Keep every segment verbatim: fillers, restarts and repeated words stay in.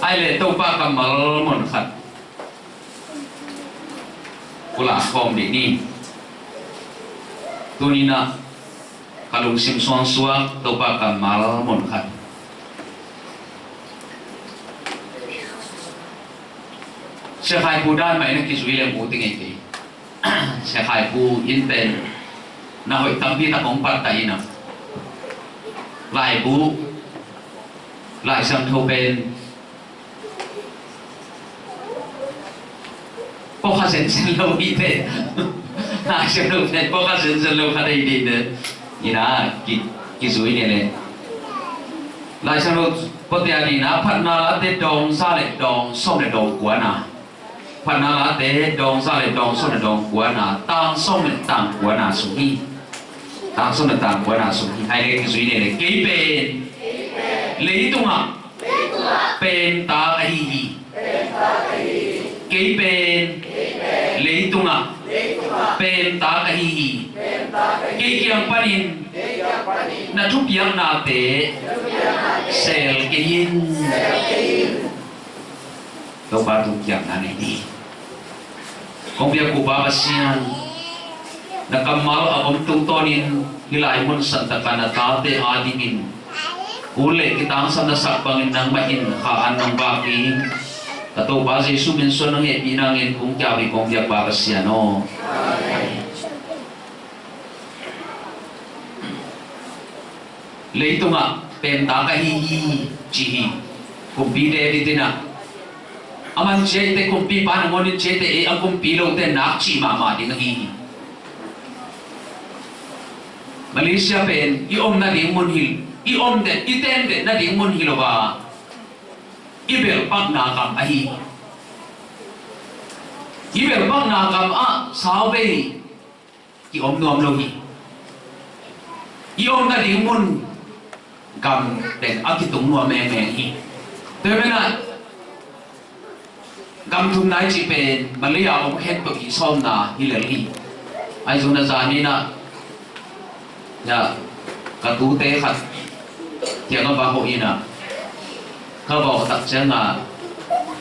Ai le Topa kammal mun khat kula khawm dih ni. Tuni-in ah ka lungsim suangsuak Topa kammal mun khat. Sia Khai Pu dan mah in a kizui leng ut ding ei kei. Sia Khai Pu in pen na hoih tampi tak hong pattah in a, laibu, Lai Siangtho pen pawkha zenzen lo hi te. Lai Siangtho pen pawkha zenzen lo kha dei dei te. Ina ki, kizui ni le. Lai Siangtho pawtia ni na Phatna Late dawng za le dawng sawm le dawng kua na. Phatna Late dawng za le dawng sawm le dawng kua na, tang sawm le tang kua na sung hi. Tang sawm le tang kua na sung hi. Hai le kizui ni le. Kei pen leitungah pemtak ahi hi. Kei pen leitungah pemtak ahi hi. Kei kiang panin na thupiaknate sel kei in. Topa tung kiang na nei ni. Kong biak Kupa Pasian, na kammal a om tungtawnin hih lai mun santak ah na tate adingin ul le kitangsan na sak bangin nangmah in kha an nong vak hi. Ka Topa Jesu min suang nong hehpih nangin kong kiau hi kong biak Pa Pasian aw. Leitungah pemtak ahi hi ci hi. Kumpi David in ah, a man ciaite kumpipa nangawn in ciaite ei a kumpi lote nak cih mahmah ding ahi hi. Malaysia pen i om nading mun hi, i om den, i ten den nading mun hi lo a, i belpakna gam ahi hi. I belpakna gam ah sauvei ki om nuam lo hi. I om nading mun gam pen a kitung nuam mengmeng hi. Tua manin ah gam thumna i cih pen Malay a om khempeuh i sawmna hi lel hi. Ahi zongin a zan in ah, ya, ka tute khat kiang a va hawh in ah, ka va hawh tak ciangin ah,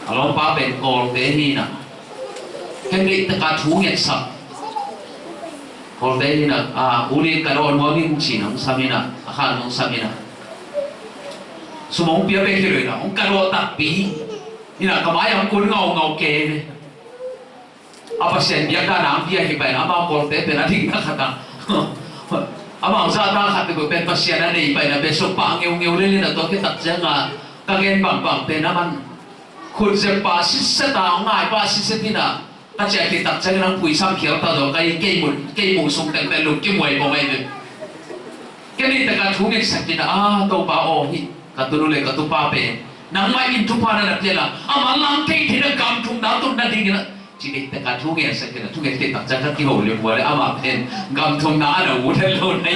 a lawmpa pen Kawlte hi in ah, ken deih takin thu ngetsak. Kawlte hi in ah, a, uli ka dawn nuam ing ci-in hong sam in ah, a khan hong sam in ah, sum hong pia bek hi lo in ah, hong ka dawn takpi in ah, ka mai ah hong kun ngaungau kei ve. A Pasian biak dan a hong pia hi pai in ah, amau Kawlte pen a dikna khat ah, amau zahtak khat pen Pasian a nei pai in ah, biakpiin pah ngeungeu lel in ah, tua khit tak ciangin ah ka gen bangbang pen a man khut zep pah sitset a, hong ngai pah sitset in ah, ka ciah khit tak ciangin hong pui sam khial ta zaw, kei, kei muh, kei muh sung teng pen lung kimuai pong ahi ve. Ken deih takin thu ngetsak in ah, a, Topa aw, hih ka tunu le ka tupa pen nangmah in thupha na na pia a, a manlang thei theihna gam thumna tun nadingin ah, ci deih takin thu ngetsak in ah, thu nget khit tak ciang ka kiho liuliau leh amah pen gam thumna a na ut het lo na hi.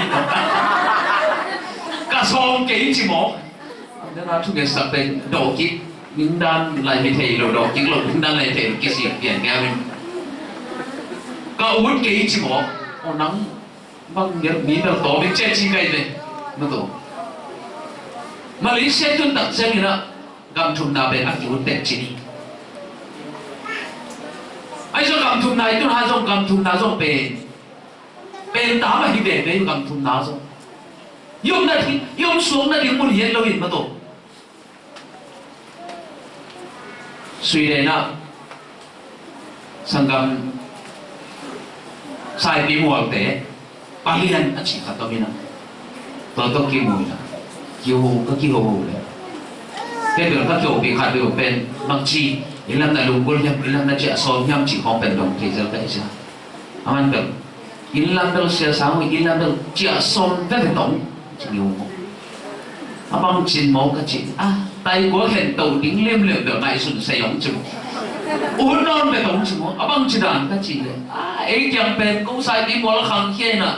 Ka sawm kei ci maw. Nana thu ngetsak pen dawh kik ding dan lai hi thei lo, dawh kik loh ding dan lai hi thei lo, kisik pian kei a min. Ka ut kei ci maw. Aw, nang bang mi bel tawm in ci a ci kei ve. Maw, tua Malaysia tun tak ciangin ah gam thumna pen a ki-ut tek ci ni. Ahi zong gam thumna i tun a zong gam thumna zong pen pemtak mah hi veve, gam thumna zong. I om nading, i om suak nading mun hi het lo in, maw, tua Sweden ah sanggam Saipi mualte palian a ci khat om in ah, tua tawh kimu in ah, kiho, ka kiho leh, ken bel ka kihopih khat bel pen bangci, i lam na lunggulh hiam, i lam na ciah sawm hiam cih khawng pen dong thei zel ka hi cia. A man bel, inn lam bel sia sang uh, inn lam bel ciah sawm veve tong ci ni uh maw. A bang cin maw ka ci, a, taikua khen to ding lemlem bel ngaihsun sei ong ci maw. Ut nawn ve tong ci maw. A bang ci dan ka ci leh, a, ei kiang pen ko Saipi mual khangkhia in ah,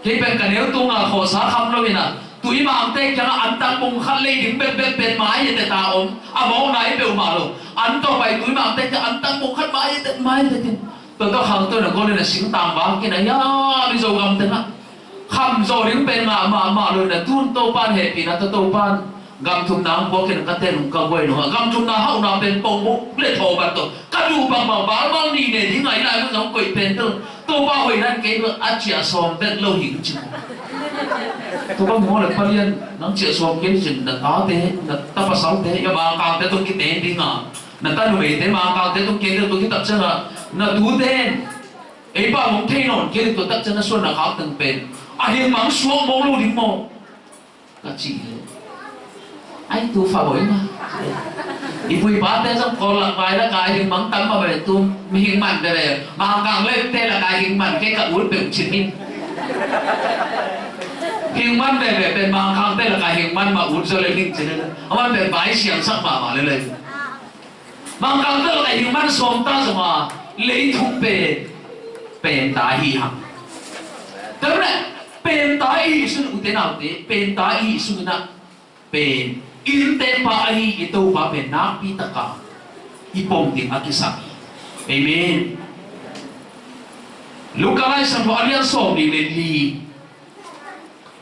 kei pen ka neu tunga khawhsa kham lo in ah, Tuimangte kiangah antang bung khat lei ding bekbek pen mai hi teta om. A mawkna i peuhmah lo. An tawh pai Tuimangte kiang antang bung khat mai hi tet, mai hi tet in. Tua tawh khangto in a gol in a singtang vak in a, ya, Mizo gam tengah kham zawh ding pen ngah mahmah lo in a, tun Topan hehpihna tawh Topan Gam thumna hong puak in ka ten hong ka guai nung a, gam thumna hauhna pen pongmuk le thawbat tawh ka duh bangbang, balmal nih ne ding a, i lai mun zong koih pen tel. Topa hoih nan kei bel a ciah sawm vet lo hi ci. Topa mawh le palian nang ciah sawm kei cin, na tate, na ta pasalte, ya Mangkangte tung kiteng ding a, na ta numeite Mangkangte tung kei tung kitak ciang a, na tute ei pa hong thei nawn kei tua tak ciang a suan na khak teng pen a hing mang suak mawk lo ding maw? Ka cih hi. Ai tu fa boi ma. I pu i pate zong Kawl lak vai lak a hing mang tam mah ve, tu mihing man ve ve. Mangkang lente lak a hing man kei ka ut peuh cih hi. Hing man ve ve pen Mangkangte lak a hing man mah ut zaw le hing cih le. A man pen vai siangsak mahmah le le. Mangkangte lak a hing man sawm ta zong a, leitung pen penta i hi hang. Tua leh penta i hi sung, ute naute, penta i hi sung in ah pen innteekpa ahi i Topa pen nakpi takin i pom ding a kisam hi. Amen. Luka Lai Siangtho a lian sawmnih le li,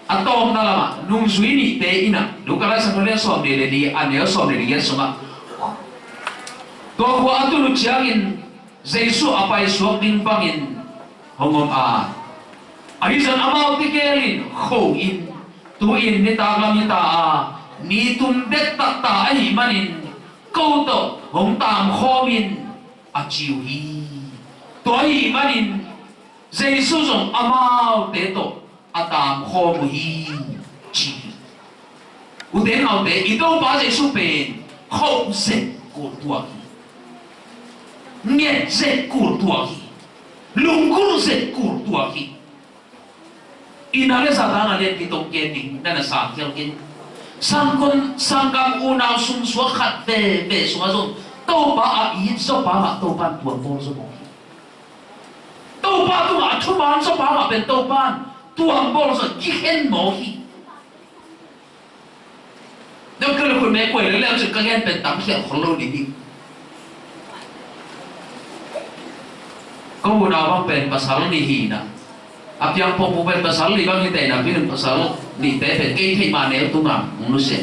a tawpna lamah nungzui nihte in ah, Luka Lai Siangtho lian sawmnih le li, a neu sawmnih le giat sungah, tua khua a tun uh ciangin Jesuh a paisuak ding bangin hong om a, ahi zongin amaute gel in, kho in, tu-in nitak lam hi ta a, ni tum dektak ta ahih manin ko tawh hong taamkhawm in, a ci uh hi. Tua ahih manin Jesuh zong amaute tawh a taamkhawm uh hi, ci hi. Ute naute, i Topa Jesuh pen khoh zet kultuak hi. Nget zet kultuak hi. Lunggulh zet kultuak hi. I na le sa ta na lian kitong ken ding, na na sa kial ken. Sangkon, sanggam unau sungsuak khat veve sungah zong Topa a it zawpa mah Topa in tuam bawl zaw mawk hi. Topa tungah a thuman zawpa mah pen Topa in tuam bawl zaw, kikhen mawk hi. Deuh kei le khut me kuai le leu cin ka gen pen tam khial khol lo ding hi. Ko unau bang pen pasal nih hi na. A piang pongpong pen pasal nih bang hi te na, pi nun pasal nihte pen kei theih mah neu tung a, hong nusia.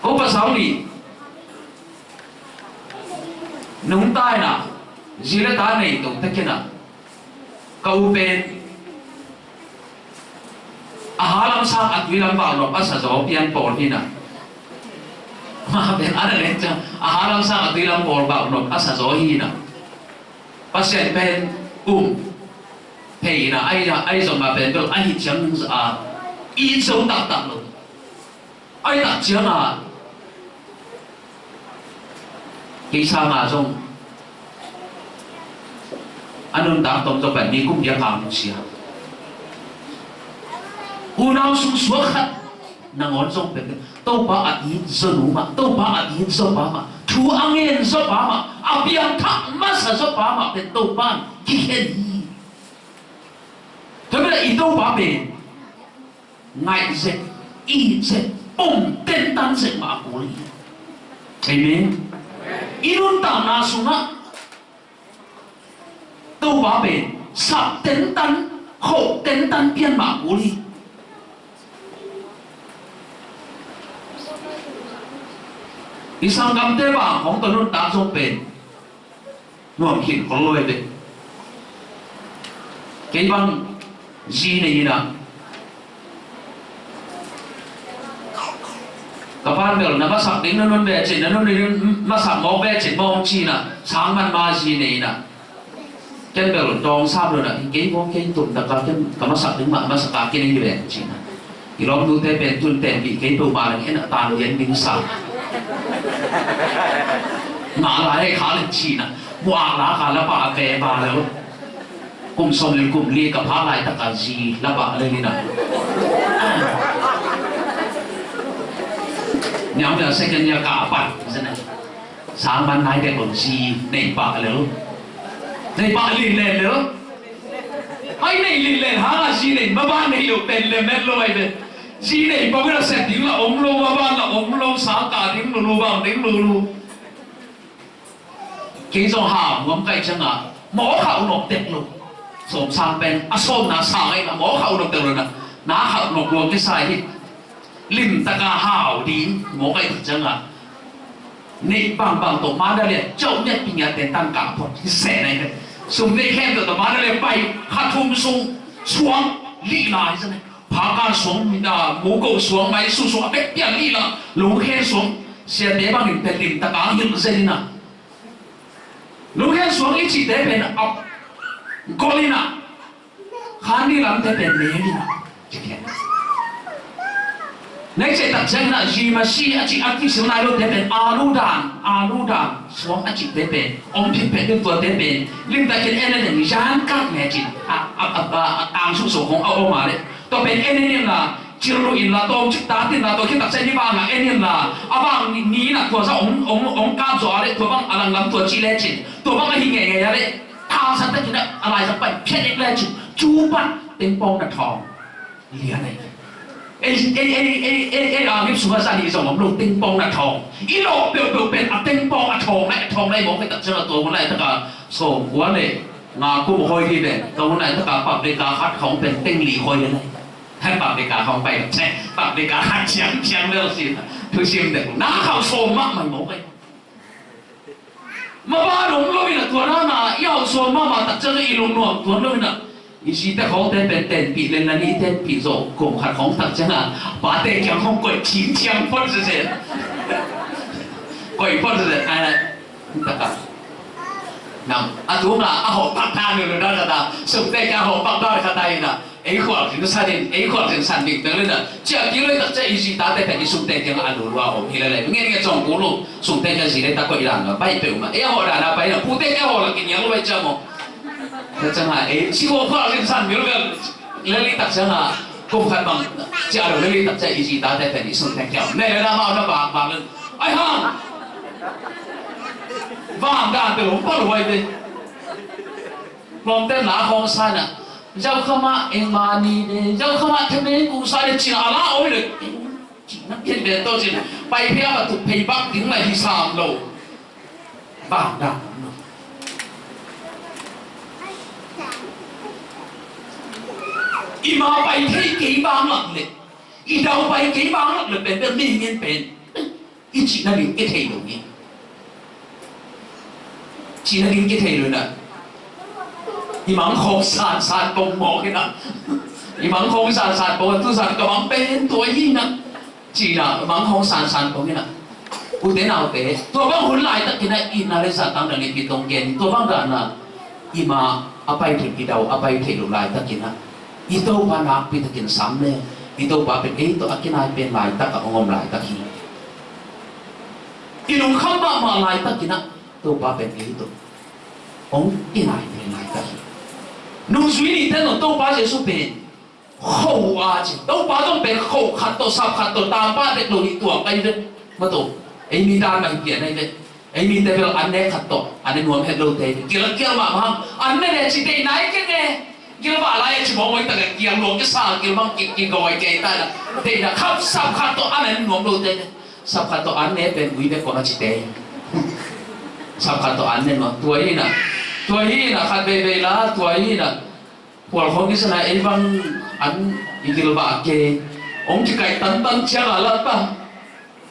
Ko pasal nih nungta in a, zi le ta nei to tek in a, ka u pen a ha lam sang a tui lam bauhnop a sa zaw pian pawl hi na. Ma pen a na leng ciang a ha lam sang a tui lam pawl bauhnop a sa zaw hi na. Pasian pen um thei hi na, ai, ai zong a pen bel a hi ciang nung za a, i zo taktak lo. Ai tak ciang a, kei sang a zong a nuntak tom zong pen mi kum dia kang sia. Unau sungsuak khat nangawn zong pen Topa a it zaw nu mah, Topa a it zawpa mah, thu a ngen zawpa mah, a piangthak masa zawpa mah pen Topa in kikhen hi. Tua pen i Topa pen ngaih zet, it zet, pom tentan zet mah a kul hi. Amen. I nuntakna sungah Topa pen sap tentan, khoh tentan pian mah a kul hi. I sanggamte bang hong tawh nuntak zong pen nuam khin khol lo hi ve. Kei bang zi nei in a, ka pan bel na masak ding na nun ve cin, na nun ding masak mawk ve cin mawk ci in a, sang man ma zi nei in a. Ken bel tawng sam lo in a, kei mawk kei tum tak a, ken ka masak ding mah masak a, ken ei ve ci in a. I lawmnute pen tun tenpih kei peuhmah leng en a tan lian ding sa. Ngah lai hei kha leng cihna. Muak lak a la pah ve pah lel. Kum sawm le kum li ka phak laitak a zi la pah lel hi na. Niang nia second nia ka pan zen a. Sang man nai dek lo zi nei pah lel. Nei pah lin len lel. Ai nei lin len hang a zi nei ma ban nei lo pen le met lo ai ve. Zi nei pah ula set ding la om lo, ma ban la om lo, sang ka ding lo lo, bang ding lo lo. Kei zong ha muam kai ciang a mawk khauh nop tek lo. Sawm sang pen a sawmna sang ai na mawk khauh nop tek lo na. Na khauh nop lo kisai hi. Limtaka hau ding mawk ahih tak ciangah, neih bangbang tawh Mandalay ah cauh miat pi ngiat ten tangka phot hi seh nai ve. Sum neih khempeuh tawh Mandalay pai, kha thum sung suang lih lai zen. Phakan suang, ah, muko suang, maisu suang, a bek pian lih la, lungkhen suang, siate bangin pen limtaka hilh zen in ah. Lungkhen suang i cihte pen a gol in ah, khan ding lamte pen nem in ah. Nai ceh tak ciangin ah, zi masi a cih a kisil nai lote pen, alu dan, alu dan suang a cihte pen om phitphit ding, tuate pen limtakin en en in, zan kak ne cin a, a, a, a, a kang sung sung hong a om a leh, tua pen en en in la, cil lu in la, tawm cik ta tin la, tua khit tak ciang ni vang a en in la, a vang ni, ni in ah tua sa ong, ong, ong kap zaw a leh, tua bang a langlam tua ci le cin, tua bang a hi ngeingei a leh, thangsang takin ah a laizang pai phiat ik le cin, cu pan tengpawng na thawng lian ahi. Ei, ei, ei, ei, ei, ei, a ngip sungah zan hi zong om lo, tengpawng na thawng. I lawh peuhpeuh pen a tengpawng a thawng lai, a thawng lai mawk hi tak ciang a, tua hun laitak a sawmkua le nga kum hoi hi ven, tua hun laitak a public a khat khawng pen teng li hoi lai. Hei, public a khawng pai, che, public a khat ciang, ciang lel si, thusim deuh na khawng sawm mahmah mawk hi. Mabang om lo in ah, tua na na i hau suan mahmah tak ciang i lungnuam tuan lo in ah, i zite khawngte pen tenpih len la ni, i tenpih zawh kum khat khawng tak ciang a, pate kiang khawng koih cin ciang phot sese. Koih phot sese. A, tak a, nam a tung a, a hawh pak ta ni lo na na na, sumte kiang a hawh pak ta kha ta in ah. Ei khualzin san in, ei khualzin san ding pen le na. Cia kil le tak cia i zi tate pen i sungte kiang a lulua om hi le le. Ngen ngen cawng kul uh, sungte kiang zi le ta koih dan la bai peuh mah. Ei a hawh dan a bai na, pute kiang a hawh la kiniang lo bai cia maw. Cia ciang a, ei, ci hawh khualzin san mil vel. Le le tak ciang a, kum khat bang, cia lo le le tak cia i zi tate pen i sungte kiang. Nei le na ma na bang bang le. Ai ha. Bang dan te lo pa lo bai te. Lawmte na khawng san a, zau khamah eng mah ni de, zau khamah themeng kung sa de cin a la oi le. Cin a pian pian tawh cin a, pai phei a va tuk phei bak ding la hi sam lo. Bang dan lo. I ma pai thei kei bang lak le, i dau pai kei bang lak le pen pen mi ngin pen. I cihna ding kithei lo hi. Cihna ding kithei lo na. I mangkhawng sansan pong mawk hi na. I mangkhawng sansan pong, tu san ka mang pen tua hi na. Cihna, mangkhawng sansan pong hi na. Ute naute, tua bang hun laitak hi na, i na le sa tang na nge pi tong gen, tua bang ga na. I ma a pai thei, i dau a pai thei lo laitakin ah, i Topa nakpi takin sam le, i Topa pen ei tawh a kinai pen laitak a hong om laitak hi. I lungkham mahmah laitakin ah, Topa pen ei tawh hong kinai pen laitak hi. Nungzui nite tawh Topa Jesu pen kho uh a ci. Topa zong pen kho khat tawh, sap khat tawh, tangpa tek lo nih tuak ahi ve. Mato, ei mi dan mah hi pian ahi ve. Ei mite bel an ne khat tawh, an ne nuam het lote. Gil a kial mahmah hang, an ne le ci deih nai keng e. Gil vah lai a ci mawngmawng tak e, kial luang kisa, gil bang ki, ki gawai kei ta na. Deih na khap sap khat tawh an ne nuam lote. Sap khat tawh an ne pen ui bek kong a ci te. Sap khat tawh an ne nuam. Tua hi na. Tua hi na, khat veivei la, tua hi na. Pual khawng kisana ei bang an i gilvah kei. Hong kikaih tantan ciang a la ta.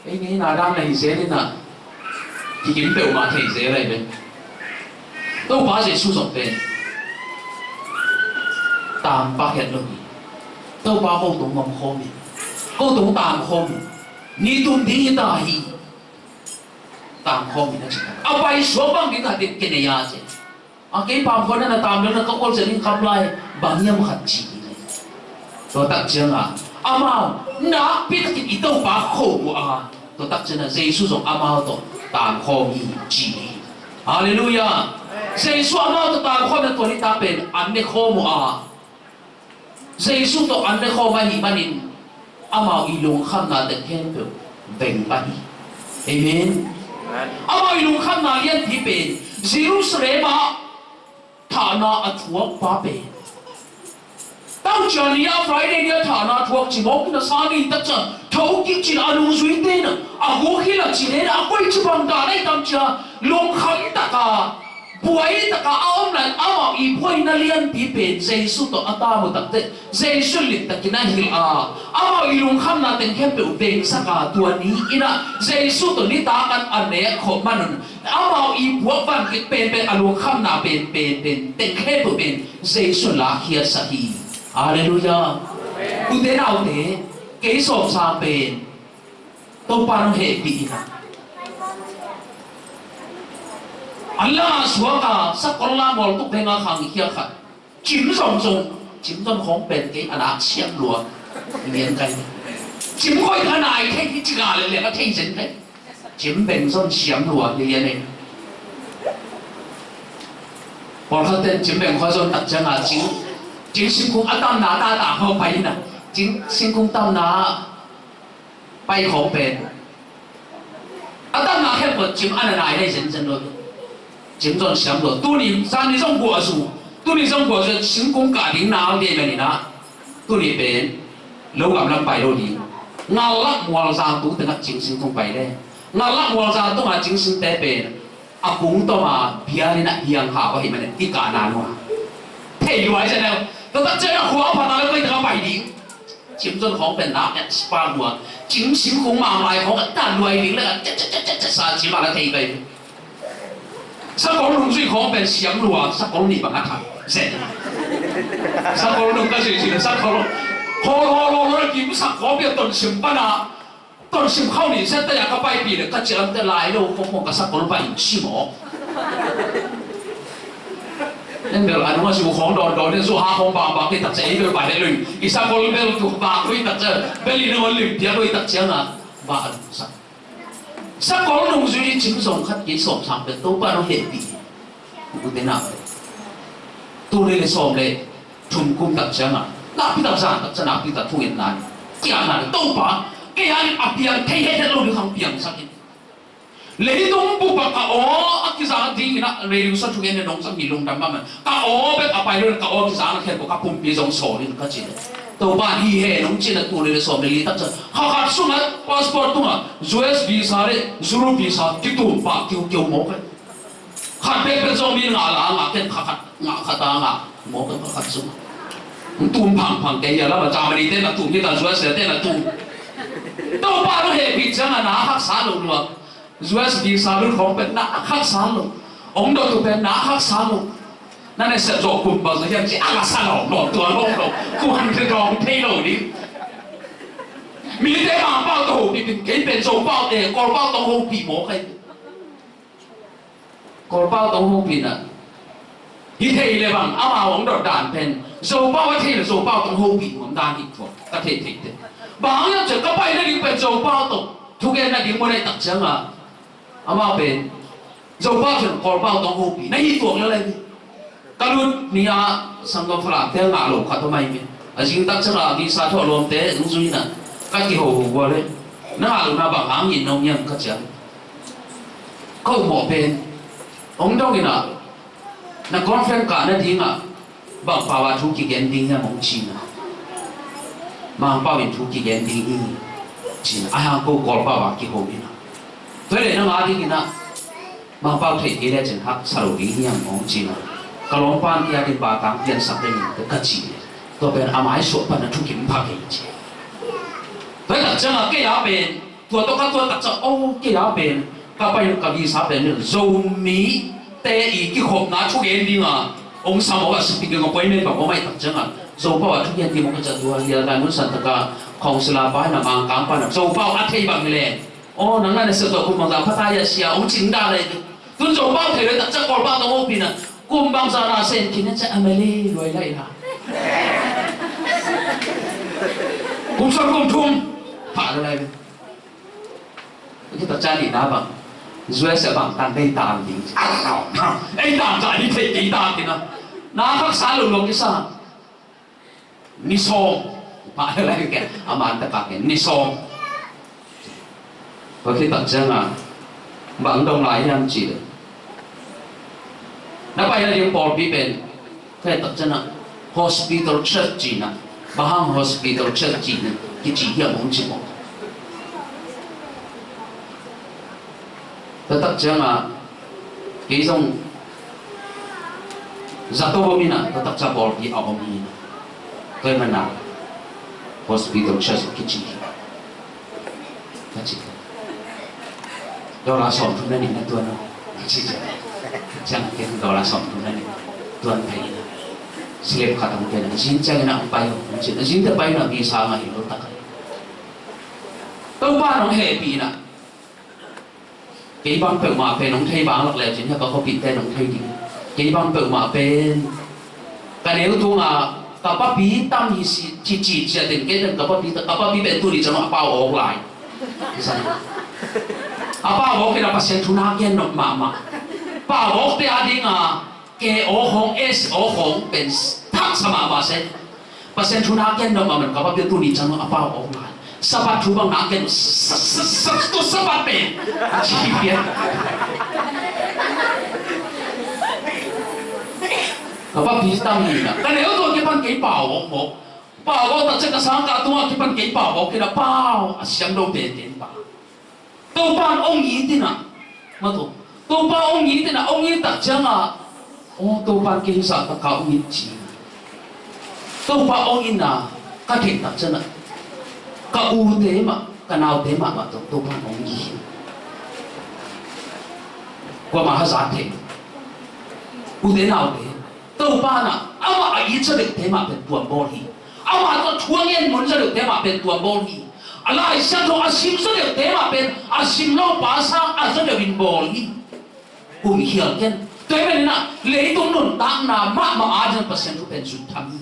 Ei ngeina dan na hi zel in a, kikim peuhmah thei zel ahi ve. Topa Jesu zong pen tampak het lo hi. Topa ko tung ngom khawm hi. Ko tung tam khawm hi. Ni tum ding hi ta hi. Tam khawm hi na ci. A pai suak bang ding khat in kinei a ci. A kei pamkhuan na tam lel na ka khual zel in kham lai bang hiam khat ci hi. Tua tak cianga amau nakpi takin i Topa kho uh a, tua tak cianga Jesu zong amau tawh tam khawm hi ci hi. Halleluiah. Jesu amau tawh tam khawm na tua ni ta pen an ne khawm uh a. Jesu tawh an ne khawm ahih manin amau i lungkhamna teng khempeuh veng pah hi. Amen. Amau i lungkhamna lianpi pen Jerusalem ah thahna a thuakpa pen, tangcia ni a Friday ni a thahna thuak ci mawk in a sa ni takcia thokik cin a nungzuite in a guk hi la cin in a koici bang dan ahi tamcia lungkham taka Buai taka a om lai, amau i buaina lianpi pen Jesu tawh a tam uh tak teh, Jesu limtakin a hilh a, amau i lungkhamna teng khempeuh vengsak a, tua ni in ah Jesu tawh nitak an a nek khawh manun, amau i buak van kik penpen, a lungkhamna penpen pen teng khempeuh pen Jesu lakkhiatsak hi. Halleluiah. Ute naute, kei sawm sang pen Topa nong hehpih in ah, an langah suak a, sakol la mual tuk deng a khang i khiak khat. Cim zongzong, cim zong khawng pen kei a nak siam lua lian kai. Cim khoi a nai thei hi, ci ga le le ka thei zen kai. Cim beng zong siam lua lian e. Pawlkhat ten cim beng khoi zong tak ciang a cing, cing singkung a tamna ta ta khawng pai in ah, cing singkung tamna pai khawng pen a tamna khempeuh cim a na nai thei zenzen lo. Cim zong siam lo. Tuni zan ni zong guah zu. Tuni zong guah zu singkung kah ding nau dei man in ah, tuni pen lo gam lam pai lo ding. Ngal lak mual zang tung tengah cing singkung pai le. Ngal lak mual zang tungah cing singte pen a kung tawm a bial in ah hiang hau ahih manin i kahna nua thei luai zen e. Tua tak ciang a khua phat a le koi tengah pai ding. Cim zon khawng pen nak et spa lua. Cim singkung mamlai khawng a tan luai ding le a cet cet cet cet sa cim a la thei pai. Sakol nungzui khawng pen siam lua, sakol nih bang a thak zen. Sakol nung ka zui zui sakol. Hol hol hol hol kim sak khawng pen ton sim pan a. Ton sim khau nih set ta ya ka paipih le ka ciam te lai lo khawng khawng ka sakol pai sim aw. En bel a nung a zu khawng dawn dawn in zu ha khawng bang bang kei tak ciang ei bel pai le lui. I sakol bel tu bang lui tak ciang bel i nung a lui piak lui tak ciang a. Ba a nung sak. Sakol nungzui cim zong khat kei sawm sang bel Topa nong hehpih. Ute naute, tul nih le sawm le thum kum tak ciang a nakpi tak zan tak ciang nakpi tak thungetna ni. Kiakna ni Topa kei a nih a piang thei het het lo ding khang piangsak in. Leitung bup ah ka aw a kizang dingin ah radio sa thungen in nong sa mi lungdam mahmah. Ka aw bek a pai lo in ka aw kizang a khen ko ka pumpi zong sawl in ka ci le. Topa hi he nong ci na tul nih le sawm le li tak ciang kha khat sungah passport tungah U S visa le Zulu visa kitum pah kiukiu mawk ai. Khat pek pek zong mi ngah la ngah ken kha khat ngah khat a ngah mawk ai kha khat sungah. Tum phang phang kei a lam a Germany te na tum hi ta U S te na tum. Topa nong hehpih ciang a na haksa lo lua. U S visa lut khawng pen na haksa lo. Ong dot uh pen na haksa lo. Na ne sep zawh kum bang za hiam ci a la sa lo lo tua lo lo. Kuan ri dawng thei lo ding. Mite Mangpau tawh hopih pen kei pen Zopau te Kawlpau tawh hopih mawk ai. Kawlpau tawh hopih na. Hi thei le bang amau ong dot dan pen Zopau a thei le Zopau tawh hopih nuam dan hi thuak ka thei thei te. Bang hang hiam cih ka pai nading pen Zopau tawh thugen nading mun ai tak ciang a amau pen Zopau tawh Kawlpau tawh hopih na hi thuak le lai. Ka lut ni a sanggam Falam te ngah lo khat om ai mi. A zing tak ciang a visa thuah lawmte nung zui na ka kiho ho gua le. Na ngah lo na bang hang in nong hiam ka ciang. Ka ummawh pen ong dong in a na conference kah nading a bang pau a thu kigen ding hiam ong ci na. Mangpau in thu kigen ding hi ci na a hang ko Kawlpau a kiho in a. Tua le na ngah ding in a Mangpau thei kei le cin haksa lo ding hiam ong ci na. Ka lawmpan kia ding pa kang piansak ding in ka ci le. Tua pen a mai suah pan a thukim pha kei ci. Tua tak ciang a kei a pen Tua tawh ka tua tak ciang, oh, kei a pen ka pai ka visa pen Zomi te i kikhopna thugen ding a ong sam aw a speaking appointment bang aw mai tak ciang a Zopau a thugen ding aw ka ciang tua hi a lai mun san taka khawng sila pai na Mangkang pai na Zopau a thei bang hi le. Oh, nang na na sia tua kum bang za pha ta ya sia ong cing da le. Tun Zopau thei le tak ciang Kawlpau tawh aw pi na kum bang za na sen kin na ciang a mele luai lai na. Kum san kum thum pha lai. Kita cani na bang. Zuai sia bang tan dei tan ding. Ei tan cani thei kei tan ding na. Na khak sa lo lo kisa. Ni sawm. Pa lai ke. Aman ta ka ke. Ni sawm. Ko khi tak ciang a. Bang dong lai hiam ci le. Na pai na ding pawlpi pen. Kei tak ciang a hospital church ci na. Bang hang hospital church ci na. Kici hiam hong ci mo. Kei tak ciang a kei zong Zato om in ah, tua taksa pawlpi a om hi. Tua ahih manin ah hospital church kici hi. Ka ci. Dollar sawmthum na neih na tuan aw. Ci ciang. Ciang ken dollar sawmthum na neih. Tuan thei in ah. Slip khat hong pia in ah. Zin ciangin ah hong pai aw. Hong ci in ah. Zin teh pai in ah visa ngah hi lo tak a. Topa in hong hehpih in ah. Kei bang peuhmah pen hong thei bang lak leu cin, hia ka khuapihte in hong thei ding. Kei bang peuhmah pen ka neu tungah ka papi tam hi ci, ci, ci, ci a den kei pen ka papi, ka papi pen tuni ciang a pau awk lai. A pau awk in ah Pasian thu na gen nop mahmah. Pau awkte a dingah ke awk hong, es awk hong pen thaksa mahmah se. Pasian thu na gen nop mahmah, ka papi tuni ciang a pau awk lai. Sabbath thu bang na gen, sa, sa, sa, tua Sabbath pen. A ci pian. Ka papi tam hi in ah. Ka neu tua kipan kei pau awk mawk. Pau awk tak ciang ka sang ka tungah kipan kei pau awk in ah pau. A siam lo pen kei pau. Topa in hong it in ah. Mah tawh. Topa hong it in ah, hong it tak ciangah. Aw, Topa in kei zahtak a hong it ci. Topa hong it in ah, ka theih tak ciangah. Ka ute mah, ka naute mahmah tawh, Topa in hong it hi. Kuamah haza thei. Ute naute. Topa in ah, amah a it zaw deuhte mah pen tuam bawl hi. Amah tawh thu a ngen mun zaw deuhte mah pen tuam bawl hi. A Lai Siangtho a sim zaw deuhte mah pen a sim lo pa sang a zaw deuh in bawl hi. Kum khial ken. Tua ahih manin ah leitung nuntakna mahmah ading Pasian thu pen zuih tham hi.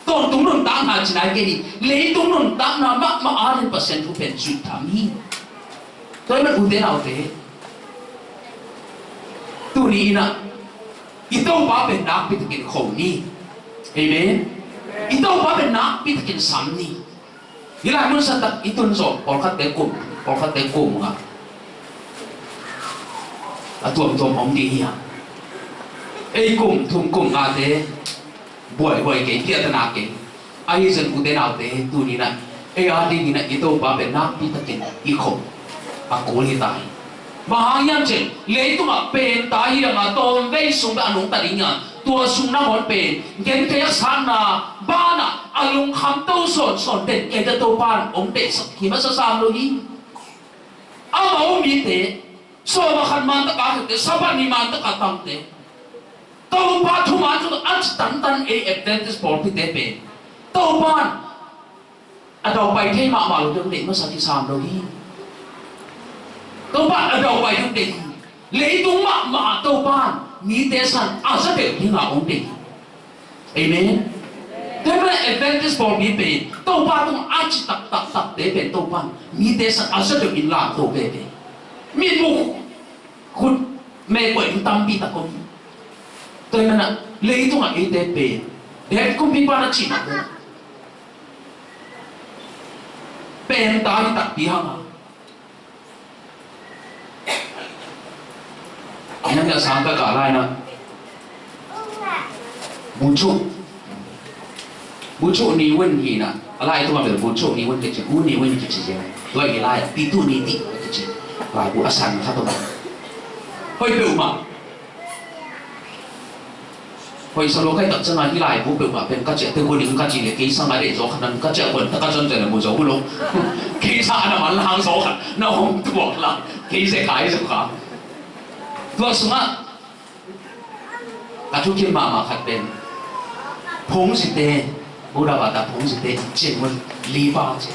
Tawntung nuntakna ci nai kei ni. Leitung nuntakna mahmah ading Pasian thu pen zuih tham hi. Tua ahih manin ute naute, tuni in ah i Topa pen nakpi takin kho ni. Amen. I Topa pen nakpi takin sam ni. Hih lai mun santak i tun zawh pawlkhatte kum, pawlkhatte kum ngah. A tuamtuam om ding hi a. Ei kum thum kum ngate buaihuai kei, piahtana kei. Ahi zong ute naute, tuni in ah ei a dingin ah i Topa pen nakpi takin i kho a kul hi ta hi. Bang hang hiam cih leh leitungah penta hi a, tawmvei sung bek a nungta ding a, tua sung nangawn pen gentheihsakna banah a lungkham to sawnsawn den kei ta, Topa in hong deihsak hi masa sam lo hi. Amau mite, sawm a khat man taka khete, Sabbath ni man taka tangte, Topa thuman thu a ci tantan ei Adventist pawlpite pen Topa in a daupai thei mahmah lo deuh deih masa kisam lo hi. Topa in a daupai deuh deih hi. Leitung mahmah ah Topa in mite san a za deuh dingin hong deih hi. Amen. Tua ahih manin Adventist pawlpi pen Topa tung a ci taktak takte pen Topa in mite san a za deuh in lamto veve. Mitmuh khut mekuai ding tampi tak om hi. Tua ahih manin leitungah eite pen, David kumpipa na cihna pen, penta hi takpi hang a. Ina nia sang ka ka lai na. Bucu. Bucu ni win hi na. A lai tungah bel bucu ni win kici, u ni win kici je. Tua hi lai, pitu ni ti kici. Laibu a san khat om. Hoih peuhmah. Hoih sa lo kai tak ciangin hih laibu peuhmah pen ka ciah te hun in ka ci leh kei sang a deih zaw khat nan ka ciah kuan tak a zon ciah leh mu zaw uh lo. Kei sang a na man lang zaw khat na hong tuak lang. Kei se kai zaw kha. Tua sungah ka thukim mahmah khat pen phungzite, Buddha bata phungzite cin mun lipa cin.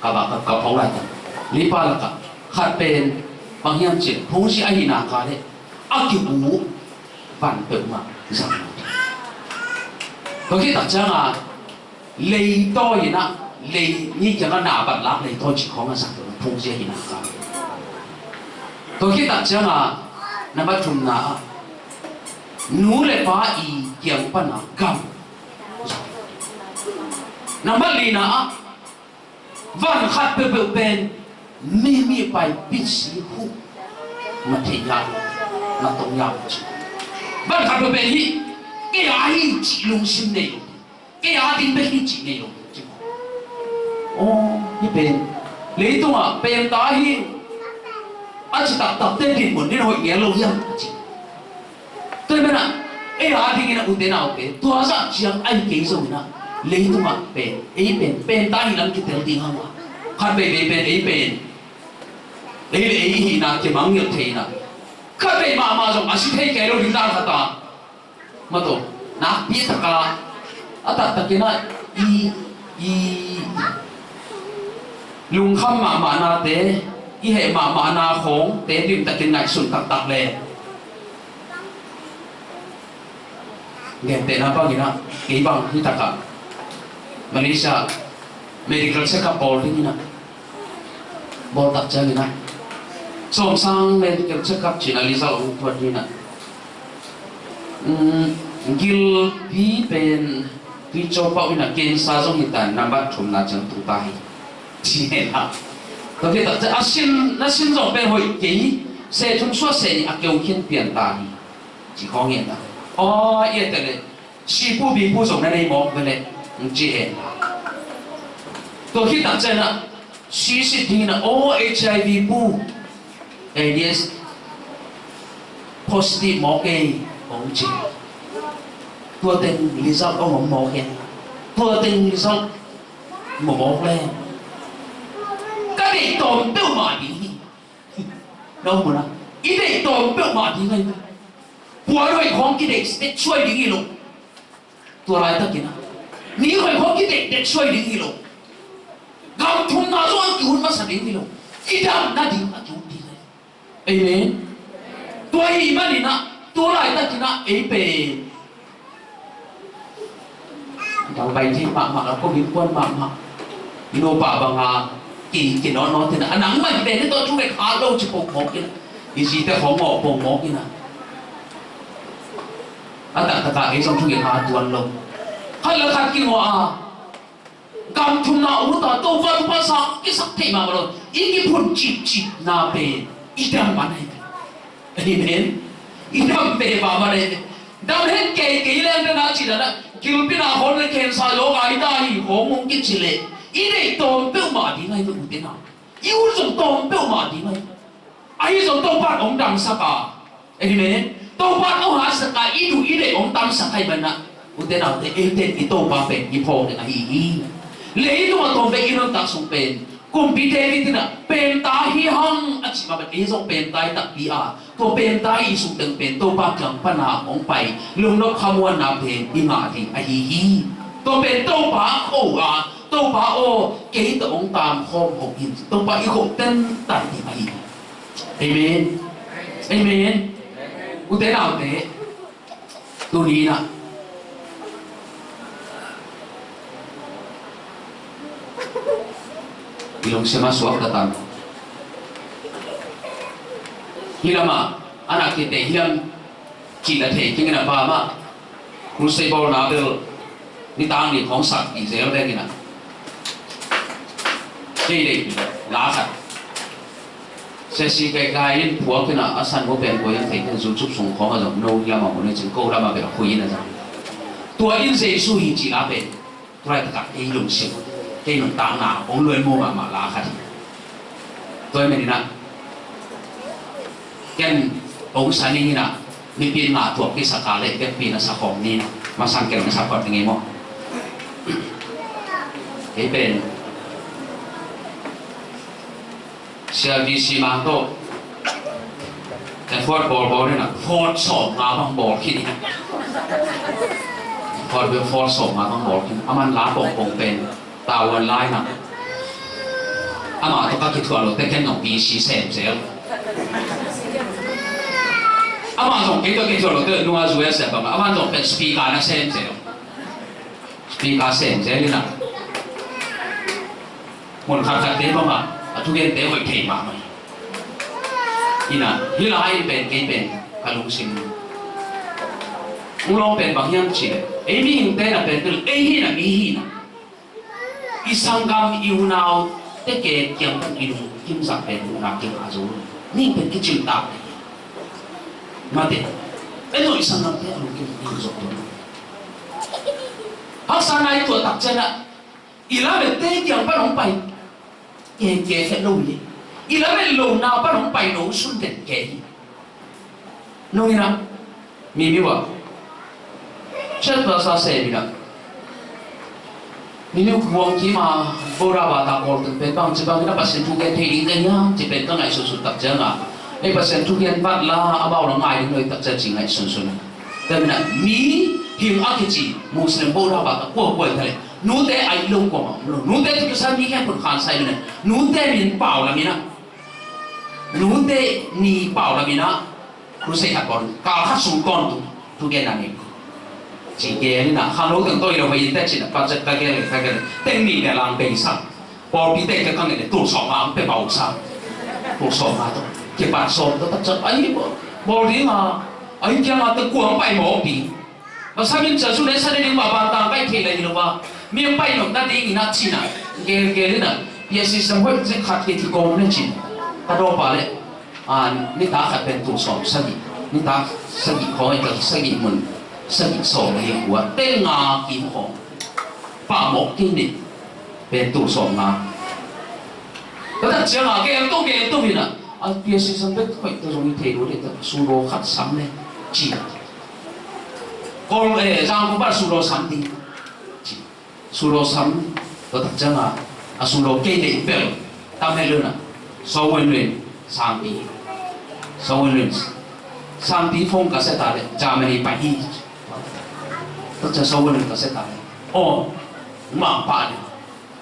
Ka ba ka, ka phawk lai ta. Lipa lakah khat pen bang hiam cih leh phungzi ahih nak leh a kibu van peuhmah zang lo. Tua khit tak ciangin leitawi in ah, lei ni kiangah na bat lak leitawi cih khawng a zang lo, phungzi ahih nak leh. Tua khit tak ciangin number thumna ah nu le pa i kiang pan a gam. Number lina ah van khat peuhpeuh pen mi, mi pai pit si huh, na thei ya, na tong ya ci. Van khat peuhpeuh hi, kei a hi cih lungsim nei lo, kei a ding bek hi cih nei lo ci. Aw, hih pen leitungah penta hi a ci taktakte dinmun din hoih ngel lo hiam a ci. Tua ahih manin Ei a dingin a, ute naute, tua zah ciang ahi kei zongin a, leitungah pen, ei pen, pen ta hi lam kitel ding hang a. Khat veivei pen, ei pen, ei le ei hihna kimangngilh thei in a, khat vei mahmah zong a si thei kei lo ding dan khat a. Maw, tua nakpi taka a taktakin a, i, i lungkham mahmahnate, i heh mahmahna khawngte limtakin ngaihsun taktak le. Gentehna bangin a, kei bang hi takah Malaysia medical check-up bawl dingin a, bawl tak ciangin a, sawmsang medical check-up cih a result hong tuat dingin a, um, gilpi pen tuicaw pau in a, cancer zong hi ta, nambat thumna ciang tung ta hi, ci hen a. Tua khit tak ciang a sin, na sin zong pen hoih kei, seh thum suah seh nih a keu khin pian ta hi, ci khawng hi hen a. Aw, i et leh, sipu bipu zong na nei mawk ve leh, ci hen. Tua khit tak ciang a, si sit dingin a, aw, HIV pu, AIDS positive mawk ei, hong ci. Tua teng result hong om mawk ei. Tua teng result mu mawk leh, ka deih tawm peuhmah ding hi. Na mu na, i deih tawm peuhmah ding ahi. Puan hoih khawng kideih deksuai ding hi lo. Tua laitakin a, ni hoih khawng kideih deksuai ding hi lo. Gam thumna zong a kihun masa ding hi lo. I damna ding a kihun ding ahi. Amen. Tua ahih manin a, tua laitakin a, ei pen Dau bai thei mahmah, a ko innkuan mahmah. I nupa banga ki, kinawtnawt in a, a nangmah hi pen hi tawh thu bek hat lo ci pongmawk in a. I zite khawng ngawh pongmawk in a. A taktak a ei zong thu bek hat tuan lo. Khat le khat kingawh a, gam thumna uh ta, Topa thupha sang kisak thei mahmah lo. I kiphun cipcipna pen i dam man ahi. Amen. I dam ve vava le. Dam hen kei kei leng dana ci dana. Gilpi na hon le cancer lo gai ta hi hong mong kici le. I deih tawm peuhmah ding ahi ve ute nau. I ut zong tawm peuhmah ding ahi. Ahi zong Topa hong damsak a. Amen. Topa hong hatsak a i duh i deih hong damsak ahi mana. Ute naute, eite i Topa pen i phawk ding ahi hi. Leitung a tawmvei i nuntak sung pen kumpi David in a, penta hi hang a cih mah bek ei zong penta hi takpi a, tua penta i sung teng pen Topa kiang pana hong pai lungnop khamuanna pen i ngah ding ahi hi. Tua pen Topa kho a, Topa aw, kei tawh hong tam khawm hong in, Topa i kho tentan ding ahi hi. Amen. Amen. Ute naute, tuni in a i lungsim a suak ta tan. Hi lamah a nak kite hiam cih na thei kingin a pa mah crusade bawlna bel nitang ni khawng sak ti zel vek in a. Kei lei la khat. Sesi kaikai in phuak in a, a san mu pen koi in thei khin, zu cup sung khawng a zong no hi lam a mu nei cin, ko lam a bel a khui in a zong. Tua in Jesu hi ci la pen, tua lai takah kei lungsim, kei nuntakna hong luai mu mahmah la khat hi. Tua hi manin a, ken hong sa ning in a, mipi in ngah tuak kisaka le, ken pi na sa khawm ni na, masang ken na sa phot ding ei maw. Kei pen C R V C mang tawh effort bawlbawl in a, effort sawm nga bang bawl khin in a. Effort, effort sawm nga bang bawl khin. A man la pongpong pen tavuan lai na. Amah tawh ka kithuah lote ken nong B C sem zel. Amah zong kei tawh kithuah lote nunga U S sem bang. Amah zong pen speaker na sem zel. Speaker sem zel in a. Mun khatkhatte bangah a thugente hoih thei mahmah hi. Ina, hih lai pen kei pen ka lungsim hong lawng pen bang hiam cih leh, ei mihingte na pen tul, ei hihna, mi hihna, i sanggam, i unaute kiang pan i lungkim zah pen huhna kingah zo lo. Mihing pen kicimtak hi. Mate, ei tawh i sanggamte a lungkim i zo lo. Haksa nai tuah tak ciangah i lamet te kiang pan hong pai keke khet lo hi. I lamet lona pan hong pai lo sun den ke hi. Nong ina mi mi wa Chet pasa se ni na. Ni niu kuang ki ma bora ba ta kol teng pen bang ci bang na Pasian thu gen thei ding ka hiam ci pen ka ngaihsunsun tak ciang a. Ei Pasian thu gen vat la amau la ngai ding noi tak ciang ci ngaihsunsun. Tua na mi hing a kici Muslim bora ba ta kua kua ta le. Nute ai lo kua ma lo. Nute tu sa mi hiam pun khan sai na. Nute min pau la mi na. Nute ni pau la mi na. Crusade khat bawl, kal khat sung kawn tung, thugenna nei. Ci gel in a, khangno teng tawh i lo hei in teh cin a, budget ka gel, ka gel. Teng nih le lang bei sa. Pawlpi teng ka kang in le, tul sawm nga ang pe bau sa. Tul sawm nga tawh. Kipat sawm tawh tak ciang, ai, bawl ding a, ai, kiang a teng kuang pai mawk ding. Masa min cia su le sa le ding ba ban tang kai thei le hi lo ba. Mi ang pai nop na ding in a cin a. Gel, gel in a. P S C sam hoih zik khat kei thi kawm le cin. Ka daw pa le. A, nitak khat pen tul sawm sagih, nitak sagih khawng i kal sagih mun, sagih sawm hi a, teng nga kim khawng pah mawk kei nih pen tul sawm nga. Ka tak ciang a gel to gel to hi na, a P S C sam bek khoih ta zong i thei lo deh ta, sulo khat sam le ci. Kol, eh, zang ko bar sulo sam ding ci. Sulo sam, tua tak ciang a, a sulo kei deih bel, tam het lo na, Sawin Lwin, Sangpi, Sawin Lwin, Sangpi phone ka set a le, Germany pai hi. Tak ciang Sawin Lwin ka set a le, oh, mang pa le,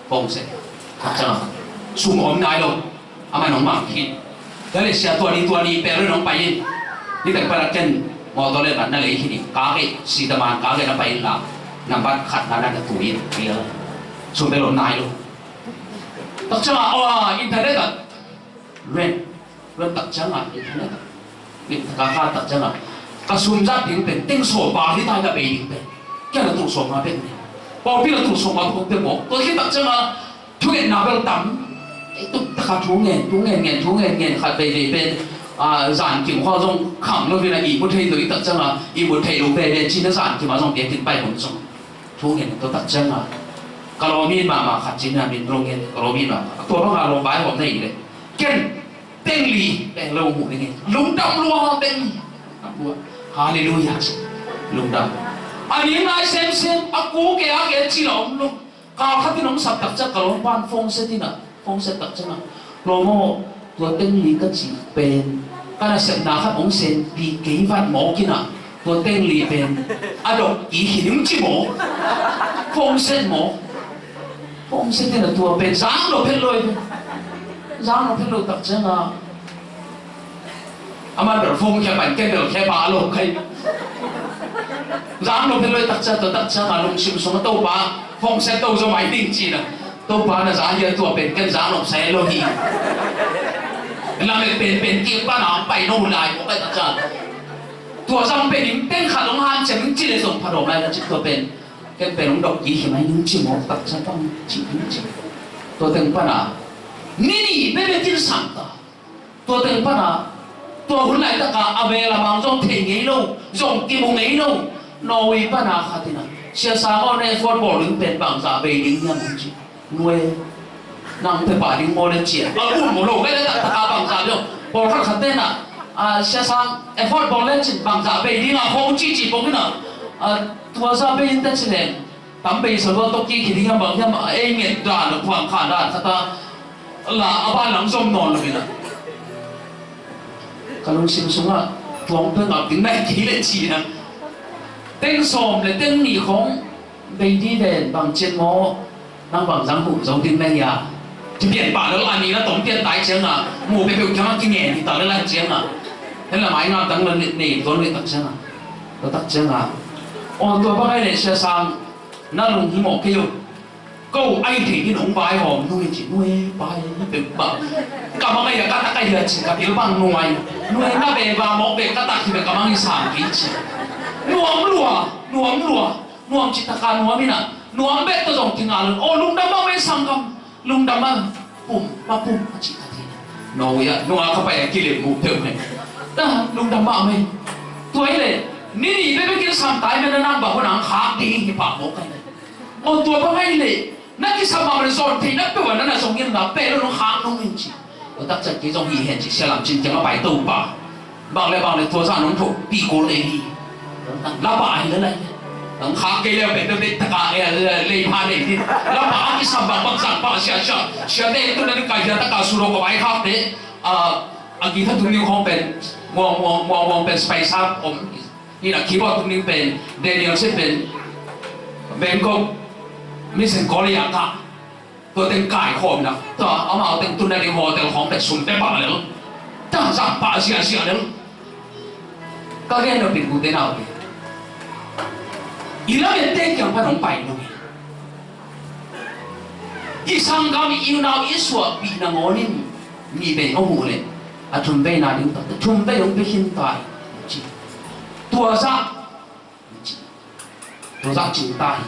phone set, tak ciang a, sum om nai lo. Amah nong mang khin. Tua le sia tua ni tua ni pel nong pai in. Ni tek para ken mawtaw le man na lei khin in. Ka ke si ta man ka ke na pai in la. Nambat khat na na tu in. Tia. Sum pel om nai lo. Tak ciang a, aw, internet a. Ren. Ren tak ciang a, internet a. Ni ka ka tak ciang a. Ka sum zat ding pen teng sawm bal hi tai ka bei ding pen. Kia na tul sawm nga pen ni. Pawlpi na tul sawm nga pen pen mawk. Tua khi tak ciang a. Thu ngen na bel tam. Ei tuk taka thu ngen, thu ngen ngen, thu ngen ngen khat vei vei pen. A, zan kim khua zong kham lo vina i mu thei lo i tak ciang a, i mu thei lo vei vei cina zan kim a zong bia kin pai hun zong. Thu ngen to tak ciang a. Ka lo mi mama khat cina min rong ngen, ka lo mi mama. Tua bang a lo bai hom nei le. Ken, teng li, teng lo mu ngen. Lungdam lua teng li. Lungdam lua. Hallelujah. Lungdam. A ni ngai sem sem, a ku ke a ke ci lo lung. Kal khat in hong sap tak ciang ka lawmpa in phone set in a, phone set tak ciang a, lawm aw, tua teng li ka cih pen ka nasepna khat hong senpi kei vat mawk in a, tua teng li pen a dok kik hi ning ci maw? Phone set maw? Phone set in a tua pen zang lo phet lo hi pen. Zang lo phet lo tak ciang a, Aman bel phone khia pan ken bel khia pa lo kai. Zang lo phet lo tak ciang, tua tak ciang a lungsim sung a Topa phone set to zo mai ding ci na. Topa na za hia tua pen ken zang lo sai lo hi. Lamet pen pen kik pan a pai no lai ko kai tak ciang. Tua zang pen in pen khat long han ciang ci le zong pha dom lai na ci tua pen. Ken pen long dok kik hi mai ning ci mo tak ciang tang ci ning ci. Tua teng pan a. Ni ni pe pe tin sang ta. Tua teng pana, tua hun laitaka a vela mang zong thei ngei lo, zong kimu ngei lo. Norway pana khatina, Sia Sang aw, na effort bawl ding pen bangzah bei ding hiam hong ci. Nue, nang pe pah ding maw le cia. A um maw lo, kei le taktaka bangzah bei aw. Pawlkhat khat tena, a, Sia Sang effort bawl le cin bangzah bei ding a hong ci ci pongina. A, tua zah bei in ta ci leng. Tam bei sa lua tawh kik hi ding hiam bang hiam a ei nget dan a phuang khan dan khat a la a ban lam zom nawn lo in a. Ka lungsim sungah tuang pek ngap ding nai kei le ci in a. Teng sawm le teng nih khong bei di ven bang ciat maw nang bang zang huh zo ding nai a. Ci pian pah lel a ni la tawm pian tai ciang a mu peuhpeuh kiang a kingen hi ta lel a ciang a. Hen la mai ngap dang la nei tuan nei tak ciang a. La tak ciang a. Aw tua bang ai le Sia Sang. Na lung hi mawh kei uh. Ko ai thei in hong vai hawm nui ci nui vai hi peuh bang. Ka mang ai a ka tak ai a ci ka pil bang nuai. Nui na be va mawh be ka tak hi be ka mang i sang kei ci. Nuam lua, nuam lua, nuam ci taka nuam ina. Nuam be to zong ti ngal. O lungdam bang be sang kam. Lungdam a pum, pa pum a ci ta ti. No ya, no a ka pai a kilim mu peuh ne. Da, lungdam bang me. Tua i le, ni ni be be kin sang tai me na nang ba ko nang khak ding hi pa mawh kai ne. Aw tua bang ai le, na kisam a zawn thei na pe wa na na zong in na pe lo nong khak nong in ci. Aw tak chan ki zong hi hen ci sia lam cin tiang a pai to pa. Bang le bang le tua zan nong tho pi ko le hi. La pa ai le lai. Ang khak kei leu pen bek taka e lei pha nei hi. Lampa a kisam bang bang sang pa sia sia. Sia te tu na ni kai sia taka suro ko ai khak te. A, a guitar tum ning khong pen muang muang muang muang pen spy sam om. Hi na keyboard tum ning pen Daniel se pen Bangkok Mission Korea ka. Tua teng kai khawm na. Tua amau teng tun na ding hotel khawng pen sum pe pah lel. Ta zak pah ziahziah lel. Ka gen lo pen ute nau pen i lam en teng kiang pan hong pai lo hi. I sanggam i unau i suahpih nangawnin mi pen hong huh leh a thum veina ding takte thum vei hong pe khin ta hi. Tua zah Tua zah cing ta hi.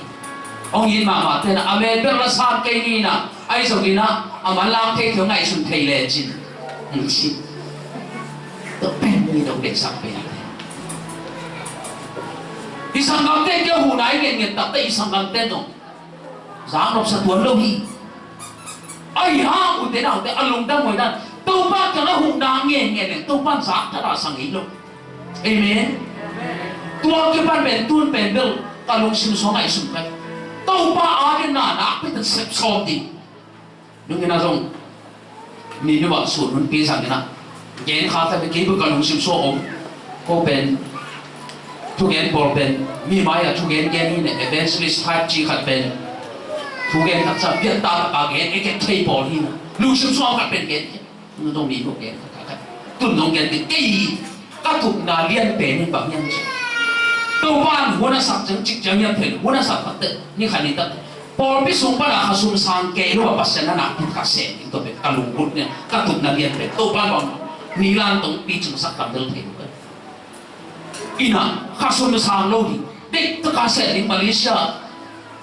Hong it mahmah tena a mel bel la sam kei ni na ahi zongin a a man lak thei thei ngaihsun thei lecin. Hong ci. Tua pen mi dong dek sak pen. I sanggamte kia hu nai ngen ngen takte i sanggamte dong. Zak nopsa tuan lo hi. Ahi hang ute naute a lungdam huai dan Topa kiang a huhna ngen ngen leng Topa in zak thadah sa ngei lo. Amen. Tua kipan pen tun pen bel ka lungsim sua ngaihsun kai. Topa adingin na nakpi tak sep sawm ding. Nungin a zong mi nuam sun hun pi zangin a gen kha ta kei bel ka lungsim sua om. Ko pen thugen pawl pen mi mai a thugen gen hi ne evangelist type ci khat pen thugen taksa pian ta taka gen e kek thei pawl hi na lungsim sua khat pen gen. Nung dong mi ko gen khat khat tun dong gen ti kei ka tukna lian pen in bang hiam ci. Topa in hun a sak ciang cik ciang hiam pen hun a sak takte ni khat ni takte pawlpi sung pana khasum sang kei lo a Pasian a nakpi taka sem ding tua pen ka lungkut nia ka tukna lian pen Topa in bang ni lan tong pi cingsak tam del thei lo pen. Ina khasum sang lo ding dek taka sem ding Malaysia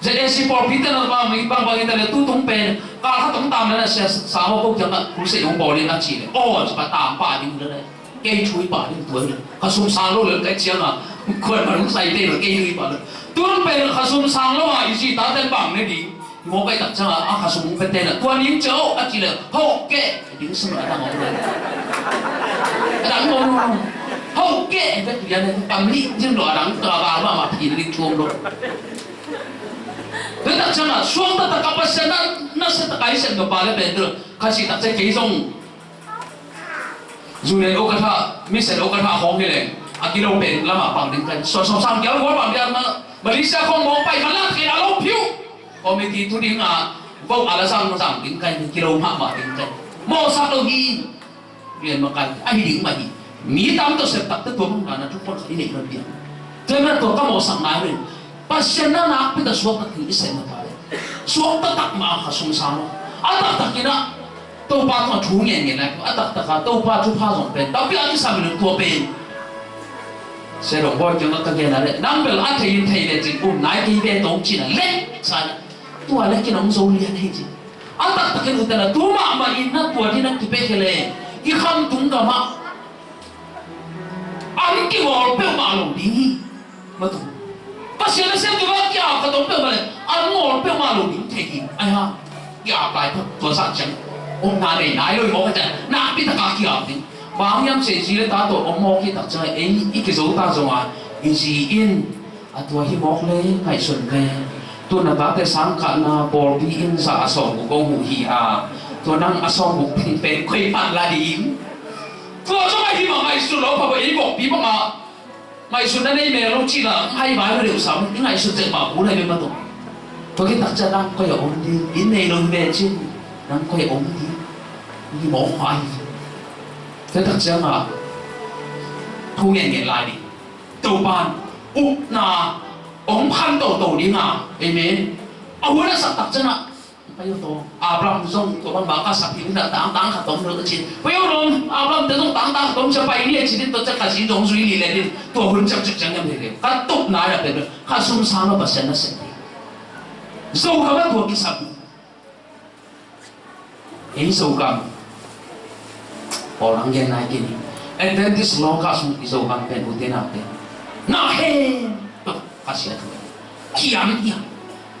ZAC pawlpi tena bang bang bang ita le tu tung pen kal khat tong tam le na sia sa ho ko kiang a crusade hong bawl in a ci le aw ci pa tam pa ding le. Kei thui pa ding tua hi. Khasum sang lo le kai ciang a khuan ma lung sai te lo kei thui pa lo. Tun pen khasum sang lo a i ci ta ten bang ne ding. Mo kai tak ciang a khasum pe te na tua ning ciao a ci le ho ke ding sum a dang lo. A dang lo lo. Ho ke e pe tu ya ne kam li jin lo a dang ta ba ma ma phi ni tuam lo. Pe tak ciang a suang ta ta ka Pasian na na se ta kai sen no pa le pe tu. Kha ci tak ciang kei zong Zu nen okatha, mission okatha khawng hi leng a kilo pen lamah pang ding kai. Suan sawm sang kial gual pang ding a Malaysia khawng mawng pai kha lak khin a lo phiu. Committee tu ding a vote a la zang zang ding kai, kilo mahmah ding kai. Mawhsak lo hi. Lian mah kai a hi ding mah hi. Mi tam tawh sep takte tua bang dana thu pon kha i neih lo piang. Tua hi mah tua ka mawhsak nai lo hi. Pasian na nakpi ta suakta ding i sem na pale. Suakta tak mah a khasum sang lo. A taktak in a Topa tungah thu ngen ngen lai a taktak a Topa thupha zong pen tampi a kisam in tua pen. Sia dong bawi kiangah ka gen a leh nang bel a thei in thei lecin um nai kei ve tong cin a leh sa tua leh kin hong zo lian hi ci. A taktak in uten a tu mahmah in na tua din a kipek hi leh i khamtung gamah an kigawl peuhmah lo ding hi. Matu. Pasian a siam tua kiap ka tong peuhmah le an ngawl peuhmah lo ding thei hi. Ai ha. Kiap lai tua sa ciang omna nei nai lo i mawk a ciang nakpi taka kiap ding. Bang hiam se zi le ta tawh om mawk hi tak ciang ei i kizo ta zong a i zi in a tua hi mawk le ngaihsun ve. Tun a tate sang khatna pawlpi in za a sawm uh kong uh hi a tua nang a sawm uh peng peng khoi phat la ding. Tua zong a hi mah ngaihsun lo pha ei bawkpi bangah ngaihsutna nei mel lo cih la hai vai lo deuh sam i ngaihsut ceh pah kul hai ve mah tawh. Tua khit tak ciang nang koi a om ding in nei lo hi ve cin nang koi a om ding. Ni mawk mah hi. Tua tak ciang a thu ngen ngen lai ding. Topan upna hong phan toto ding a. Amen. A hun a sak tak ciang a Pai uh tawh Abraham zong tua bang bang ka sak hi na tangtang khat om lo ka ci. Pai uh lawm Abraham te zong tangtang khat om cia pai ni a ci din tua cia ka ci zong zui li le din tua hun ciang ciang ciang yam hi le ka tup nai a pen ka sum sang lo Pasian na seng hi. Zogam a tua kisam hi. Ei Zogam Paul ang gen nai kei ni. Adventist law ka sung i Zogam pen ute nau pen na he ka sia thu. Kiam kiam.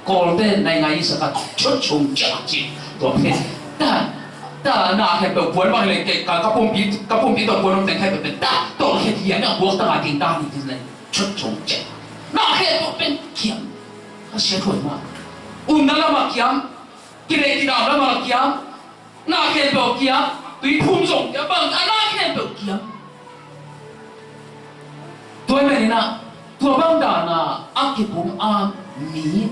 Kawlte nai ngai sa ka chut chung chia chi. Tua pen ta ta na he pe buan bang le ke ka ka pumpi ka pumpi tua buan om teng khai pe ta to he hiam ya buak ta ma ting ta ni ti le chut chung chia. Na khempeuh pen kiam. A sia thuai mah. Umna lamah kiam. Kineih kidam lamah kiam. Na khempeuh kiam. Tuiphum zong kiam. Bang a na khempeuh kiam. Tua ahih manin ah, tua bang dan a kipum a mi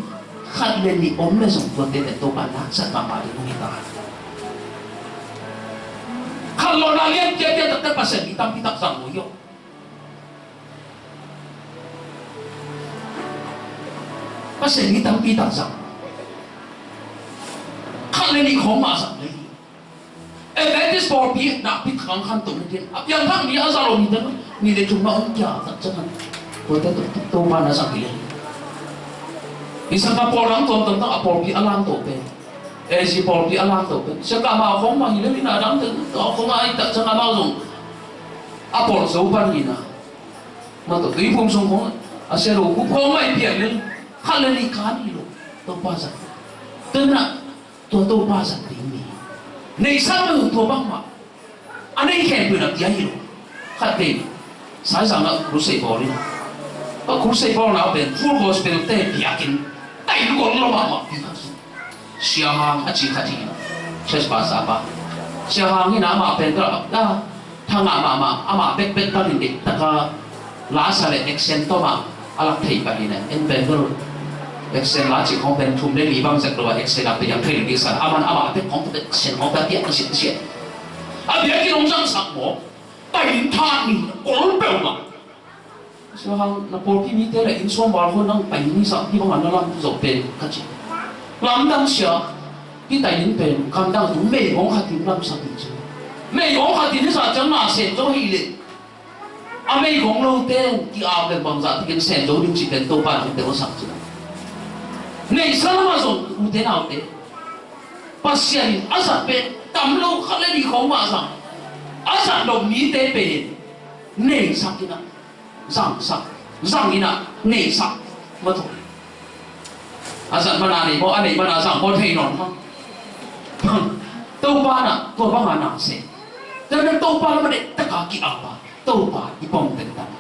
khat le nih om le zong tuate pen Topa in haksat mahmah ding hi ta. Khat lo na lian kiakia takte Pasian mi tampi tak zang lo hi aw. Pasian mi tampi tak zang. Khat le nih khawng mah zang le hi. Adventist pawlpi nakpi tak ang khan tung hi. A piangthak mi a za lo mi te, nih le thum mah om kia tak ciang khan. Kote to, to, Topa na zang hi le. Hi sang ka pawl dang tuamtuam tak a pawlpi a lam to pen. A Z pawlpi a lam to pen. Sia ka ma khawng mah hi le, hi na dang te, to khawng a i tak ciang a ma zong. A pawl zo pan hi na. Ma to, tuiphum sung khawng, a sia lo, kup khawng mah i piang le. Khat le nih kan hi lo. Topa zang. Tuna, tua Topa zat ding mi. Neihsa lo tua bangmah. A nei khempeuh na pia hi lo. Khat pen, Saizang ah crusade bawl in. A crusade bawlna pen Full Gospel te biakinn. Tai lu gol lo mahmah pi khat. Sia Hang a ci khat hi. Church pastor pa. Sia Hang hi na amah pen ka la, thangah mahmah, amah bekbek panin deih taka la sa le accent tawh mah a lak thei pah hi na, en pen bel accent la cih khawng pen thum le li bang zek lo a accent a piang thei ding sa, aman amah bek khawng pen accent khawng pen a piang ka siat siat. A biakinn hong zangsak maw? Pai in tha ni kol peuhmah. Sia Hang, na pawlpi mite le inn sawm val khawng nang pai ni sak hi bang a na lam zawh pen ka ci. Lamdang sia, hi tai in pen, kamdang tu mei hong khat in lamsak in ci. Mei hong khat in hi sa ciang na sen zo hi le. A mei hong lo ten ki-ap le bangzah takin sen zo ding ci pen Topa in te hong sak ci. Neihsa lamah zong ute naute, Pasian in a zat pen tam lo khat le nih khawng mah zang. A zat lo mite pen neisak in a zangsak, zang in a neisak. Ma tho. A zat mana nei maw, a neih mana zang maw thei nawn hang. Topa na tua banga na se. Tua na Topa lamah deih taka ki-ap a, Topa i pom teng tang.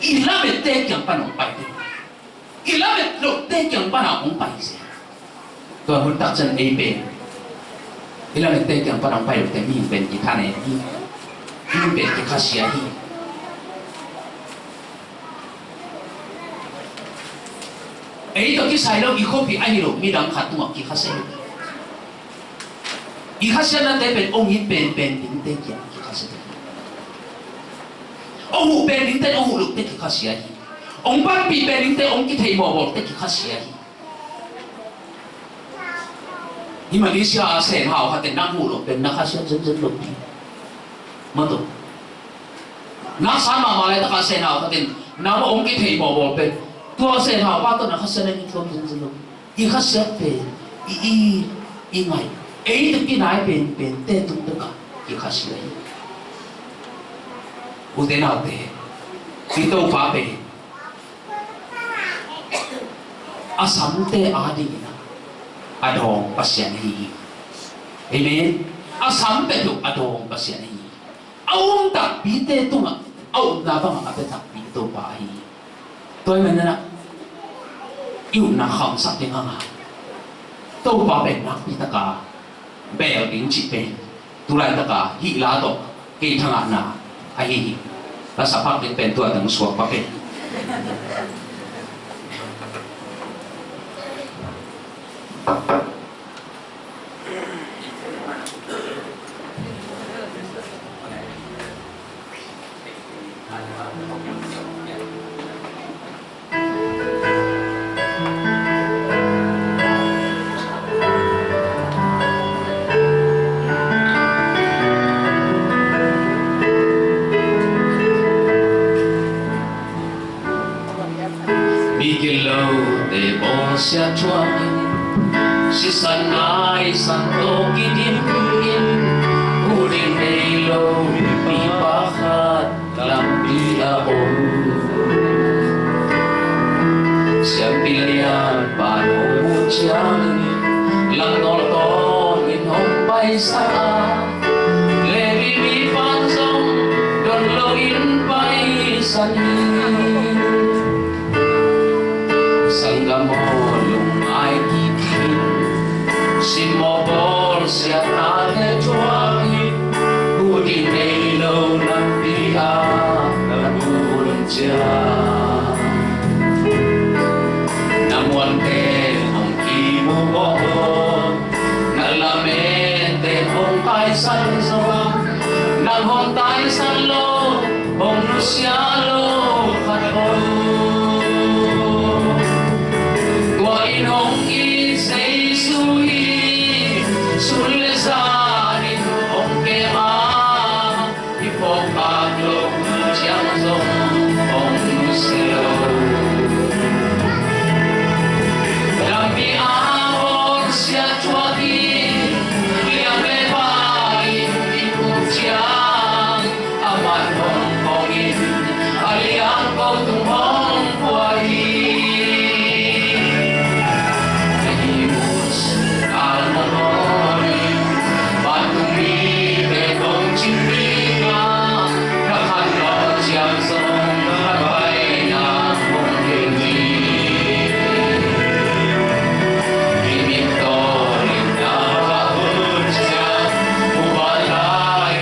I lamette kiang pan hong pai teng. I lamet lote kiang pana hong pai se. Tua hun tak ciang ei pen, i lamette kiang pana hong pai lote mihing pen kithanem hi. Mihing pen kikhasia hi. Ei tawh kisai lo i khuapi ahi lo midang khat tungah kikhasia hi. I khasiatnate pen hong it penpen dingte kiang kikhasia hi. Hong huh pen dingte, hong huh lote kikhasia hi. Hong panpih pen dingte, hong kitheih mawhbawlte kikhasia hi. Hi Malaysia a Sen Hau khatte nang huh loh pen na khasiat zenzen lo hi. Ma tawh. Na san mahmah laitaka Sen Hau khatte nang hong kitheih mawhbawl pen tua Sen Hau pa tawh na khasiat na kituam zenzen lo hi. I khasiat pen, i, i, i ngaih, ei tawh kinai penpente tung bek a kikhasia hi. Ute naute, i Topa pen a samte adingin a dawng Pasian ahi hi. Amen. A sam peuhpeuh a dawng Pasian ahi hi. A um takpite tungah a upna bangah a pia takpi Topa ahi hi. Tua ahih manin ah i upna khamsak ding hang a, Topa pen nakpi taka bel ding cih pen tu laitaka hih la tawh kei thangahna ahi hi. Lasa phak ding pen tua dang suak pak hi. Mi gilote bawlsia thuakin sisan naisan tawh kidingin, uh ding nei lo mipa khat lampi a om. Siampi lianpa nong muh ciangin langnawl tawnin hong paisak a, Levi mipan zong don loin paisan hi. Sia lo khat om. Tua in hong it Jesu hi. Sun le zan in hong kem a, i phawk pak lo ciang zong hong nusia lo. Lampi a bawlsia thuak hi. Liang le pai in i puk ciang, aman hong kong in, a liang ko tung hong pua hi. Na ihmut a na nawn in, vantung mite kong cing ding a, na khan nawn ciang zong na paina hong gen hi. I mit tawh limna ka hun ciang, upa lai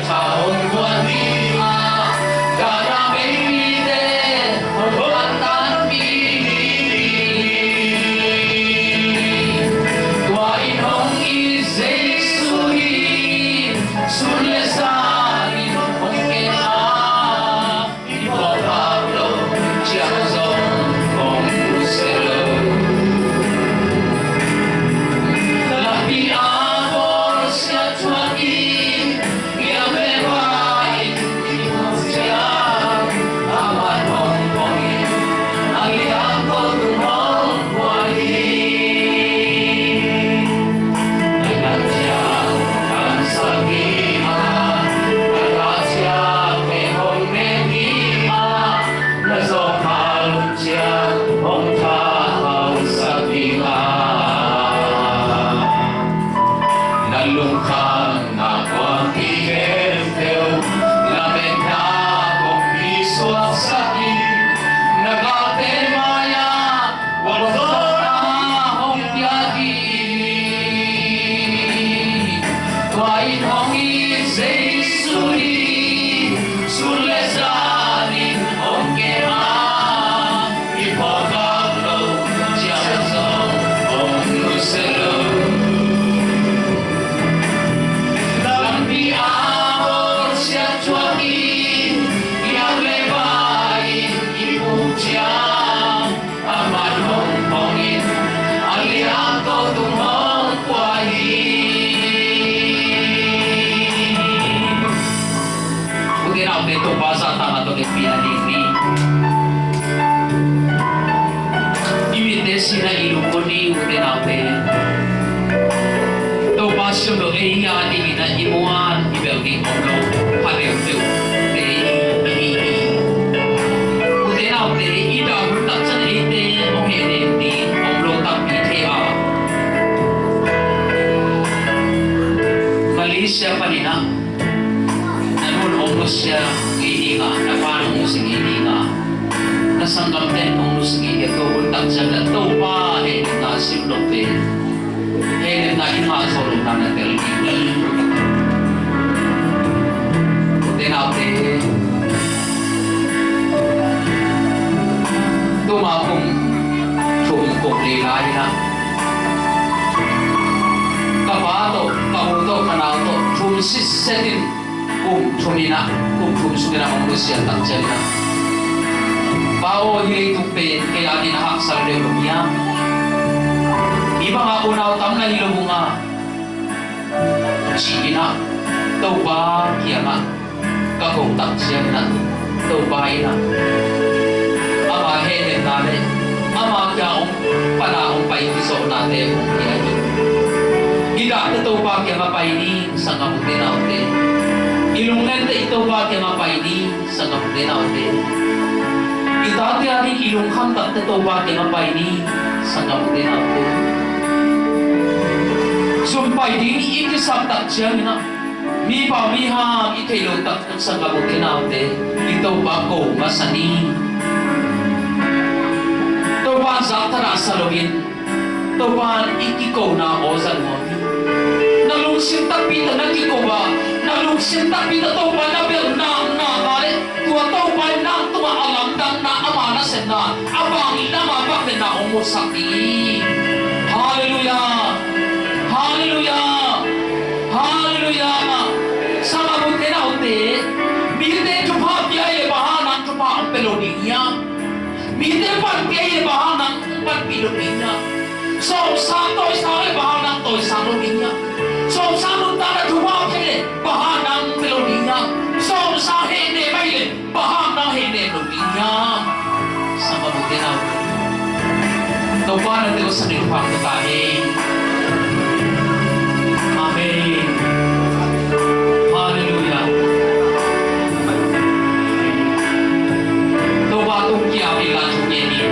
Na lungkhamna kuampi khempeuh, na metna kongpi suaksak in, na galte mai-ah vualzawhna hong pia hi. Tua in hong it Jesu hi. Sun le zan in hong kem a, i phawk pak lo ciang zong hong nusia lo. Lampi a bawlsia thuak hi. Liang le pai in i puk ciang, aman hong kong in, a liang ko tung hong pua hi. U te nau te, Topa zahtakna tawh hehpihna ding ni. I mitte sin a i lungkun ni, u te nau te. Topa siam lo ei a dingin a i muan i bel ding om lo. Kha deuhdeuh te i hi hi. U te nau te, i dah hun tak ciang eite hong heh den ding om lo tampi thei a. Malaysia panin ah na nu'n hong nusia ngei ding a, na pa'n hong nusia ngei ding a, na sanggamte'n hong nusia ngei ding a, tua hun tak ciang na Topa hehna sim lo te, hehna i ngah zo lo na na tel ding. U te nau te, tuma kum thum kum li lai in ah, ka pa tawh, ka u tawh, ka nau tawh thum sitset in, kum thum in ah, kum thum sung in ah hong nusia tak ciang in ah, Pa aw, hih leitung pen kei a dingin a haksa deuh lo hiam? Hih bangah unau tam na hi lo ung a, ci-in ah Topa kiangah ka ko tak ciangin ah, Topa in ah ama hehna le ama kiang hong pan a hong pai kizopnate hong pia hi. I dahte Topa kiangah pai ni, sanggam u te nau te. I lungnemte i Topa kiangah pai ni, sanggam u te nau te. I tate a ding i lungkham takte Topa kiangah pai ni, sanggam u te nau te. Sum pai ding i kisam tak ciangin ah, mipa miham i theih loh tak, sanggam u te nau te, i Topa ko masa ni. Topa zahtakna sa loin, Topa in i kikona aw za nuam hi. Na lungsim takpi tawh na kiko a, na lungsim takpi tawh Topa na belh naknak a leh, tua Topa in nang tungah a lamdanna, ama nasepna, a vangliatna, ama vangliatna hong musak ding hi. Halleluiah. Halleluiah. Halleluiah. Sanggam u te nau te, mite thupha pia hi leh, bang hang nang Pi lo ding hiam? Sawmsang tawisang le bang hang nang tawisang lo ding hiam? Sawmsang nuntakna thupha pia le bang hang nang pia lo ding hiam? Sawmsang hehnem ahih le bang hang nang hehnem lo ding hiam? Sanggam ute nau, Topa na te uh sanin phang ta hi. Amen. Halleluiah. Topa tung kiam i la tung ngen i.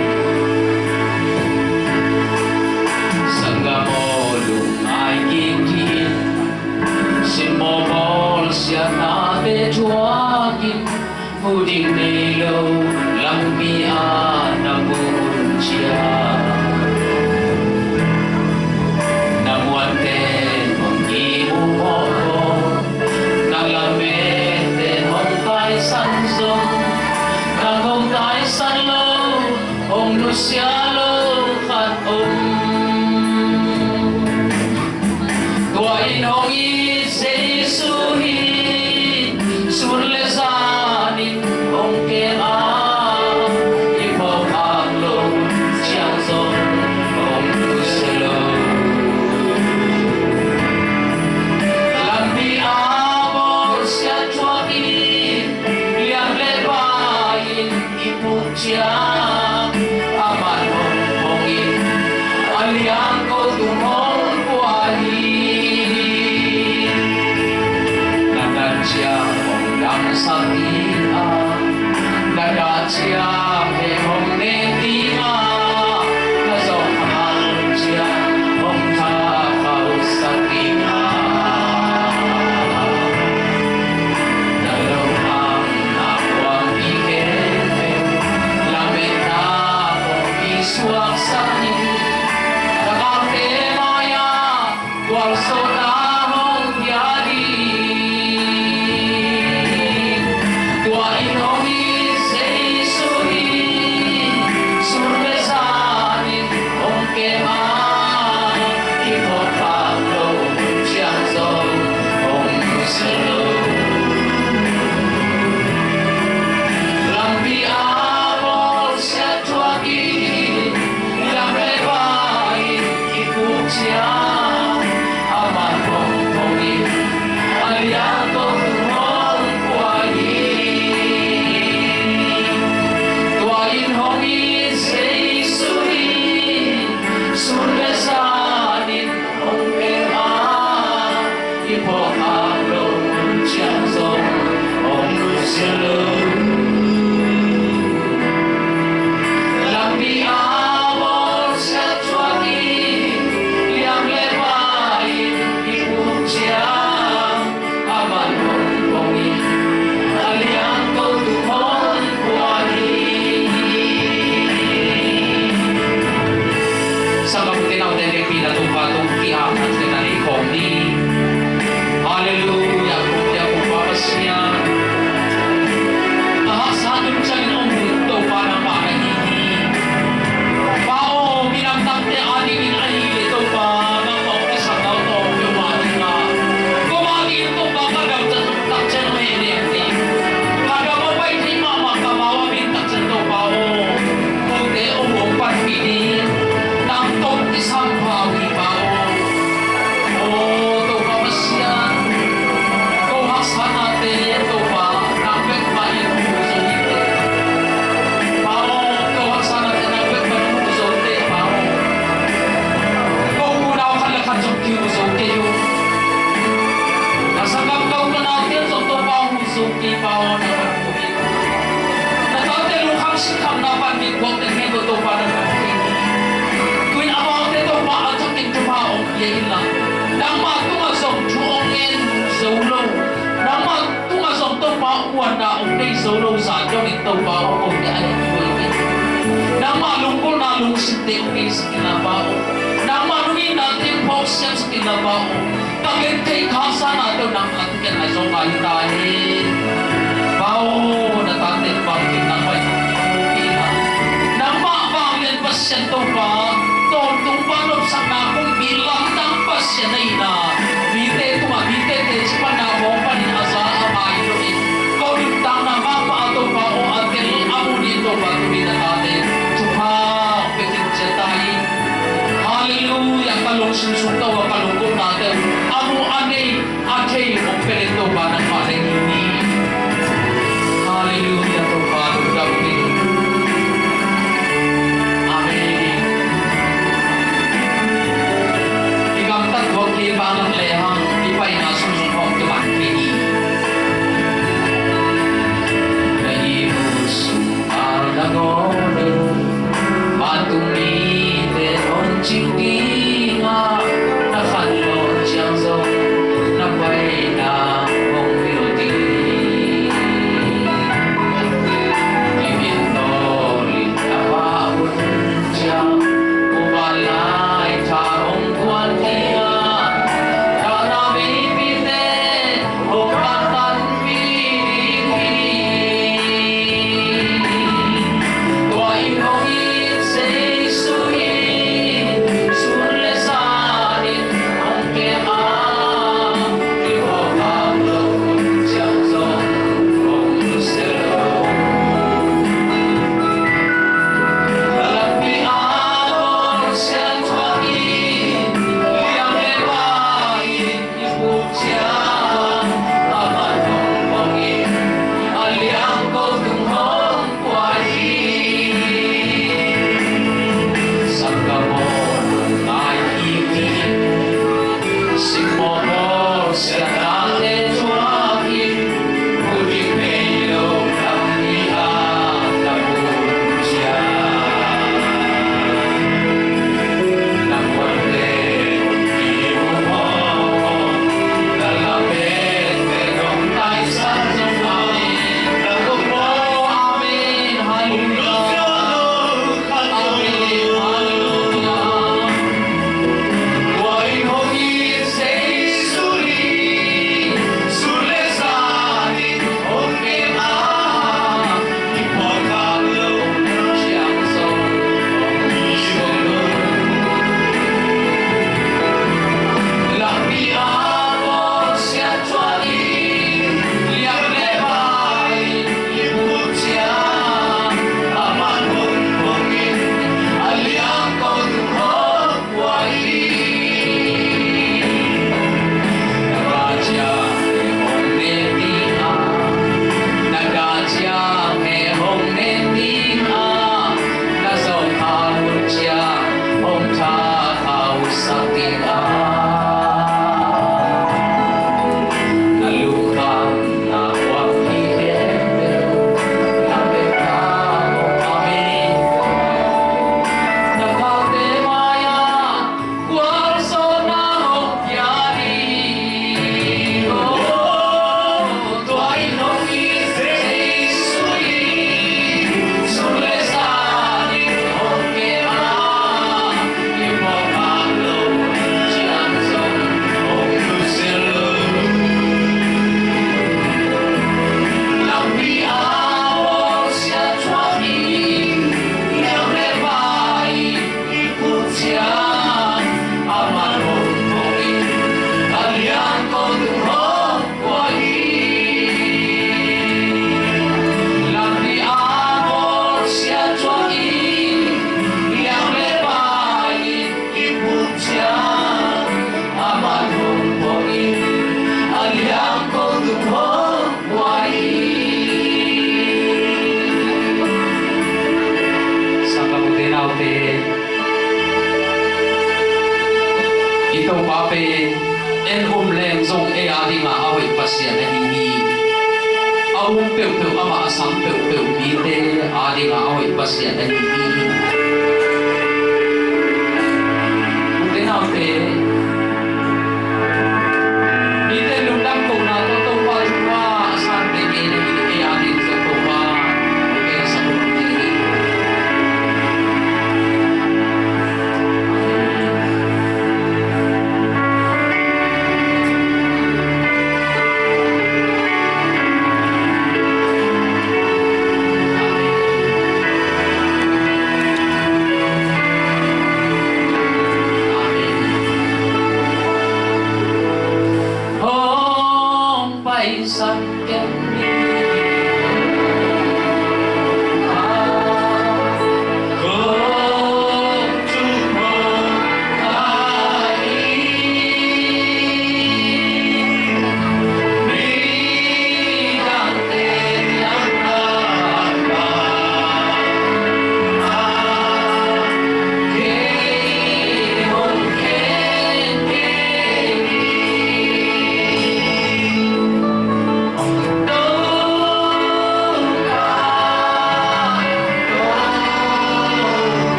Sanggam aw, lungngai kik in, simmawh bawlsiatnate thuak in, mu ding nei lo lampi ah na muhun ciang, na muante hong kimu mawk aw, na lametten hong taisan zong, nang hong taisan lo, hong nusia lo khat om. Tua in hong it Jesu hi, sun le zanin hong kem a, i phawk khak loh ciang zong hong nusia lo. Lampi ah bawlsiat thuak in, liang le pai in i puk ciang, aman hong hong in, a liangko tung hong pua hi. Na dat ciang hong dangsak ding a, na dah ciang heh hong nek ding a, na zong a hal ciang hong thakhauhsak ding a. Na lunghamna kuampi khempeuh lametna kongpi suaksak in, na galte mai-ah gualzawhna hong pia ding. Tua in hong it Jesu hi, sun le zanin hong kem a, i phawk khak loh ciang zong hong nusia lo. Lampi ah bawlsiat thuak in, liang le pai in i puk ciang, aman hong hong in, a liangko tung hong pua hi. Tua in hong it Jesu hi, sun le zanin hong kem a, i phawk khak loh ciang zong hong nusia lo. Lampi ah bawlsiat thuak in, liang le pai in i puk ciang, aman hong hong in, a liangko tung hong pua hi. Sanggam ute naute, vekpi in Topa tung ki-apna thei na nei khawm ni. Halleluiah, kong pia kong Pa Pasian. A haksa nung ciangin hong hun Topa nangmah na hi hi. Pa aw, minam tamte adingin ahih leh Topa, nangmah hong kisam nau tawm peuhmah dingin, kuamah dingin Topa ka dam ciang, tak ciang hong hehnem ding. Ka dam hong pai thei mahmah ka mau a min tak ciang Topa aw, kote aw hong panpih ding, nang tawh kisam pha uh hi Pa aw. Aw Topa Pasian, ko haksatnate Topa nang bek mah in hong muh zo hi teh. Pa aw, ko haksatnate nang bek mah in hong muh zo teh Pa aw. Ko unau khat le khat zong kimu zo kei uh. Na sanggam ka u ka naute zong Topa hong muh zo kei Pa aw, na Na tate lungkham sikkhamna pan ding guak teng hi ko Topa na kan hi. Tu-in amaute Topa a thakin thupha hong pia inla, nangmah tungah zong thu hong ngen zo lo, nangmah tungah zong Topa uanna hong nei zo lo zah dongin Topa hong kote a hi hi. Nangmah lunggulhna lungsimte hong neisak inla Pa aw. Nangmah lunginna teng phawk siamsak inla Pa aw. Ka gentheih khaksa nate uh nang a thugen a zong a hi ta hi. Pa aw, na tate bangkim nang pai hong mupi na. Nangmah vanglian Pasian Topa, tawntung pan nopsakna kumpi lamdang Pasian na hi na. Mite tungah mite teci panna hong panin a za a ngai lo in, ko nuntakna mahmah a Topa aw a tel a mu ni Topa tumi na tate thupha hong pia kim ciat ta hi. Topa pen en um leng zong ei adingah a hoih Pasian ahi hi. A um peuhpeuh amah a sam peuhpeuh mite adingah a hoih Pasian ahi hi. Ute naute, mite lungdam kohna tawh Topa thupha a sante gen ahi ei ading tawh Topa. Ute na sa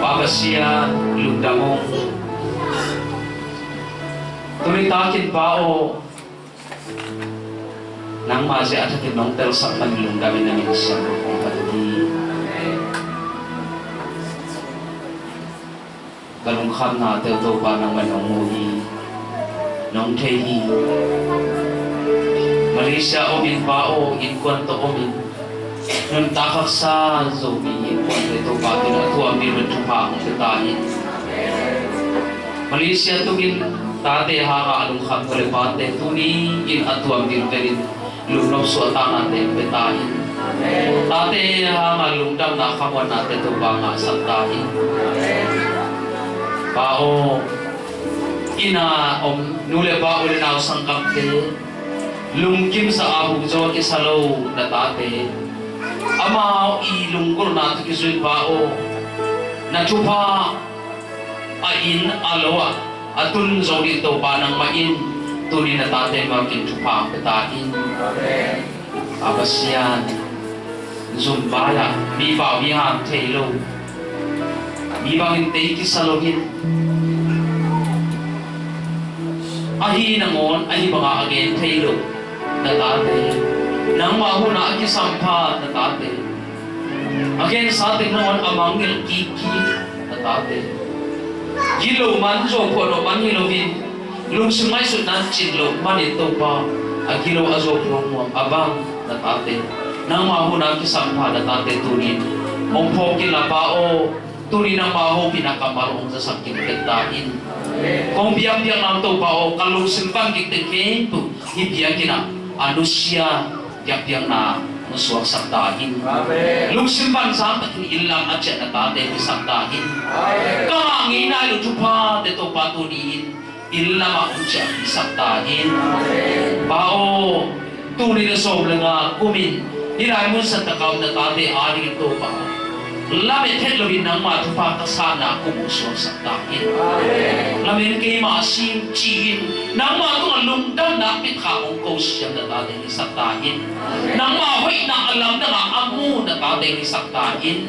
Pa Pasian, lungdam ung. Tuni takin Pa aw, nangmah zia a thakin nong telsak man lungdamin na min siang kong phat hi. Ka lungkhamna teuh Topa nangmah nong mu hi, nong thei hi. Malaysia omin Pa aw, innkuan tawh omin, nuntak haksa Zomi innkuante Topa tun a tuam ding thupha hong pia ta in. Malaysia tungin tate hanga a lungkham nu le pate tuni in a tuam ding velin lungnop suahtaknate pia ta in. Tate hanga lungdamna khamuannate Topa ngahsak ta in. Pa aw, inn a om nu le pa u le nau sanggamte lungkimsa a bukzaw kisa lo na tate, amau i lunggulhna tawh kizui Pa aw, na thupha a inn a lo ah a tun zo ding Topa nangmah in tuni na tate makin thupha pia ta in. A Pasian, zum bai ah mi pau mi ham thei lo, mi bangin tei kisa lo in, ahi nangawn ahi banga a gen thei lo na tate, nangmah hunah a kisampha na tate, a gensa teng nangawn a mangngilh kikkik na tate, gilo man zuau phuah lo man hi loin, lungsim ngaihsutna cin lo manin Topa, a gilo a zuau phuak nuam a bang na tate, nangmah hunah a kisampha na tate tunin hong phawk inla Pa aw, tuni nangmah hopihna kammal hong zasak kik tek ta in. Kong biakpiakna Topa aw, ka lungsim pan kik tek khempeuh hih biakinn ah a nusia biakpiakna hong suaksak ta in. Lungsim pan sang takin inn lam a ciah na tate hisak ta in. Ka ngah ngei nai lo thuphate Topa tuni in inn lamah hong ciah hisak ta in. Pa aw, tuni na sawm le nga kumin hih lai mun santak a om na tate adingin Topa, lamet het loin nangma thupha ka sanna kum hong suaksak ta in. Lamen keimah a si ci-in nangma tungah lungdamna pia kha hong ko siam na tate hisak ta in. Nangma hoihna a lamdang a a mu na tate hisak ta in.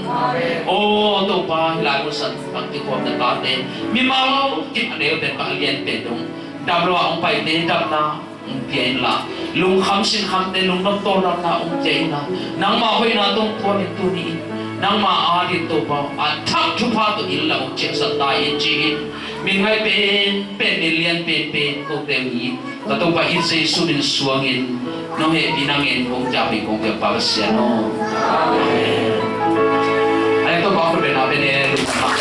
Aw Topa, hih lai mun santak kikuam na tate, mimal kim a neu pen bang a lian pen dong, dam lo a hong paite damna hong pia inla, lungkham sinkhamte lungnop tawldamna hong pia inla, nangma hoihna tawh hong puamin tuni in nangma ading Topa a thak thupha tawh inn lam hong ciahsak ta in ci-in, min ngaih penpen, min lian penpen kote mi ka Topa in Jesu min suangin nong hehpihna ngen kong ciahpih kong piak Pa Pasian aw. Amen. Ai Topa khut bengna bene lungkham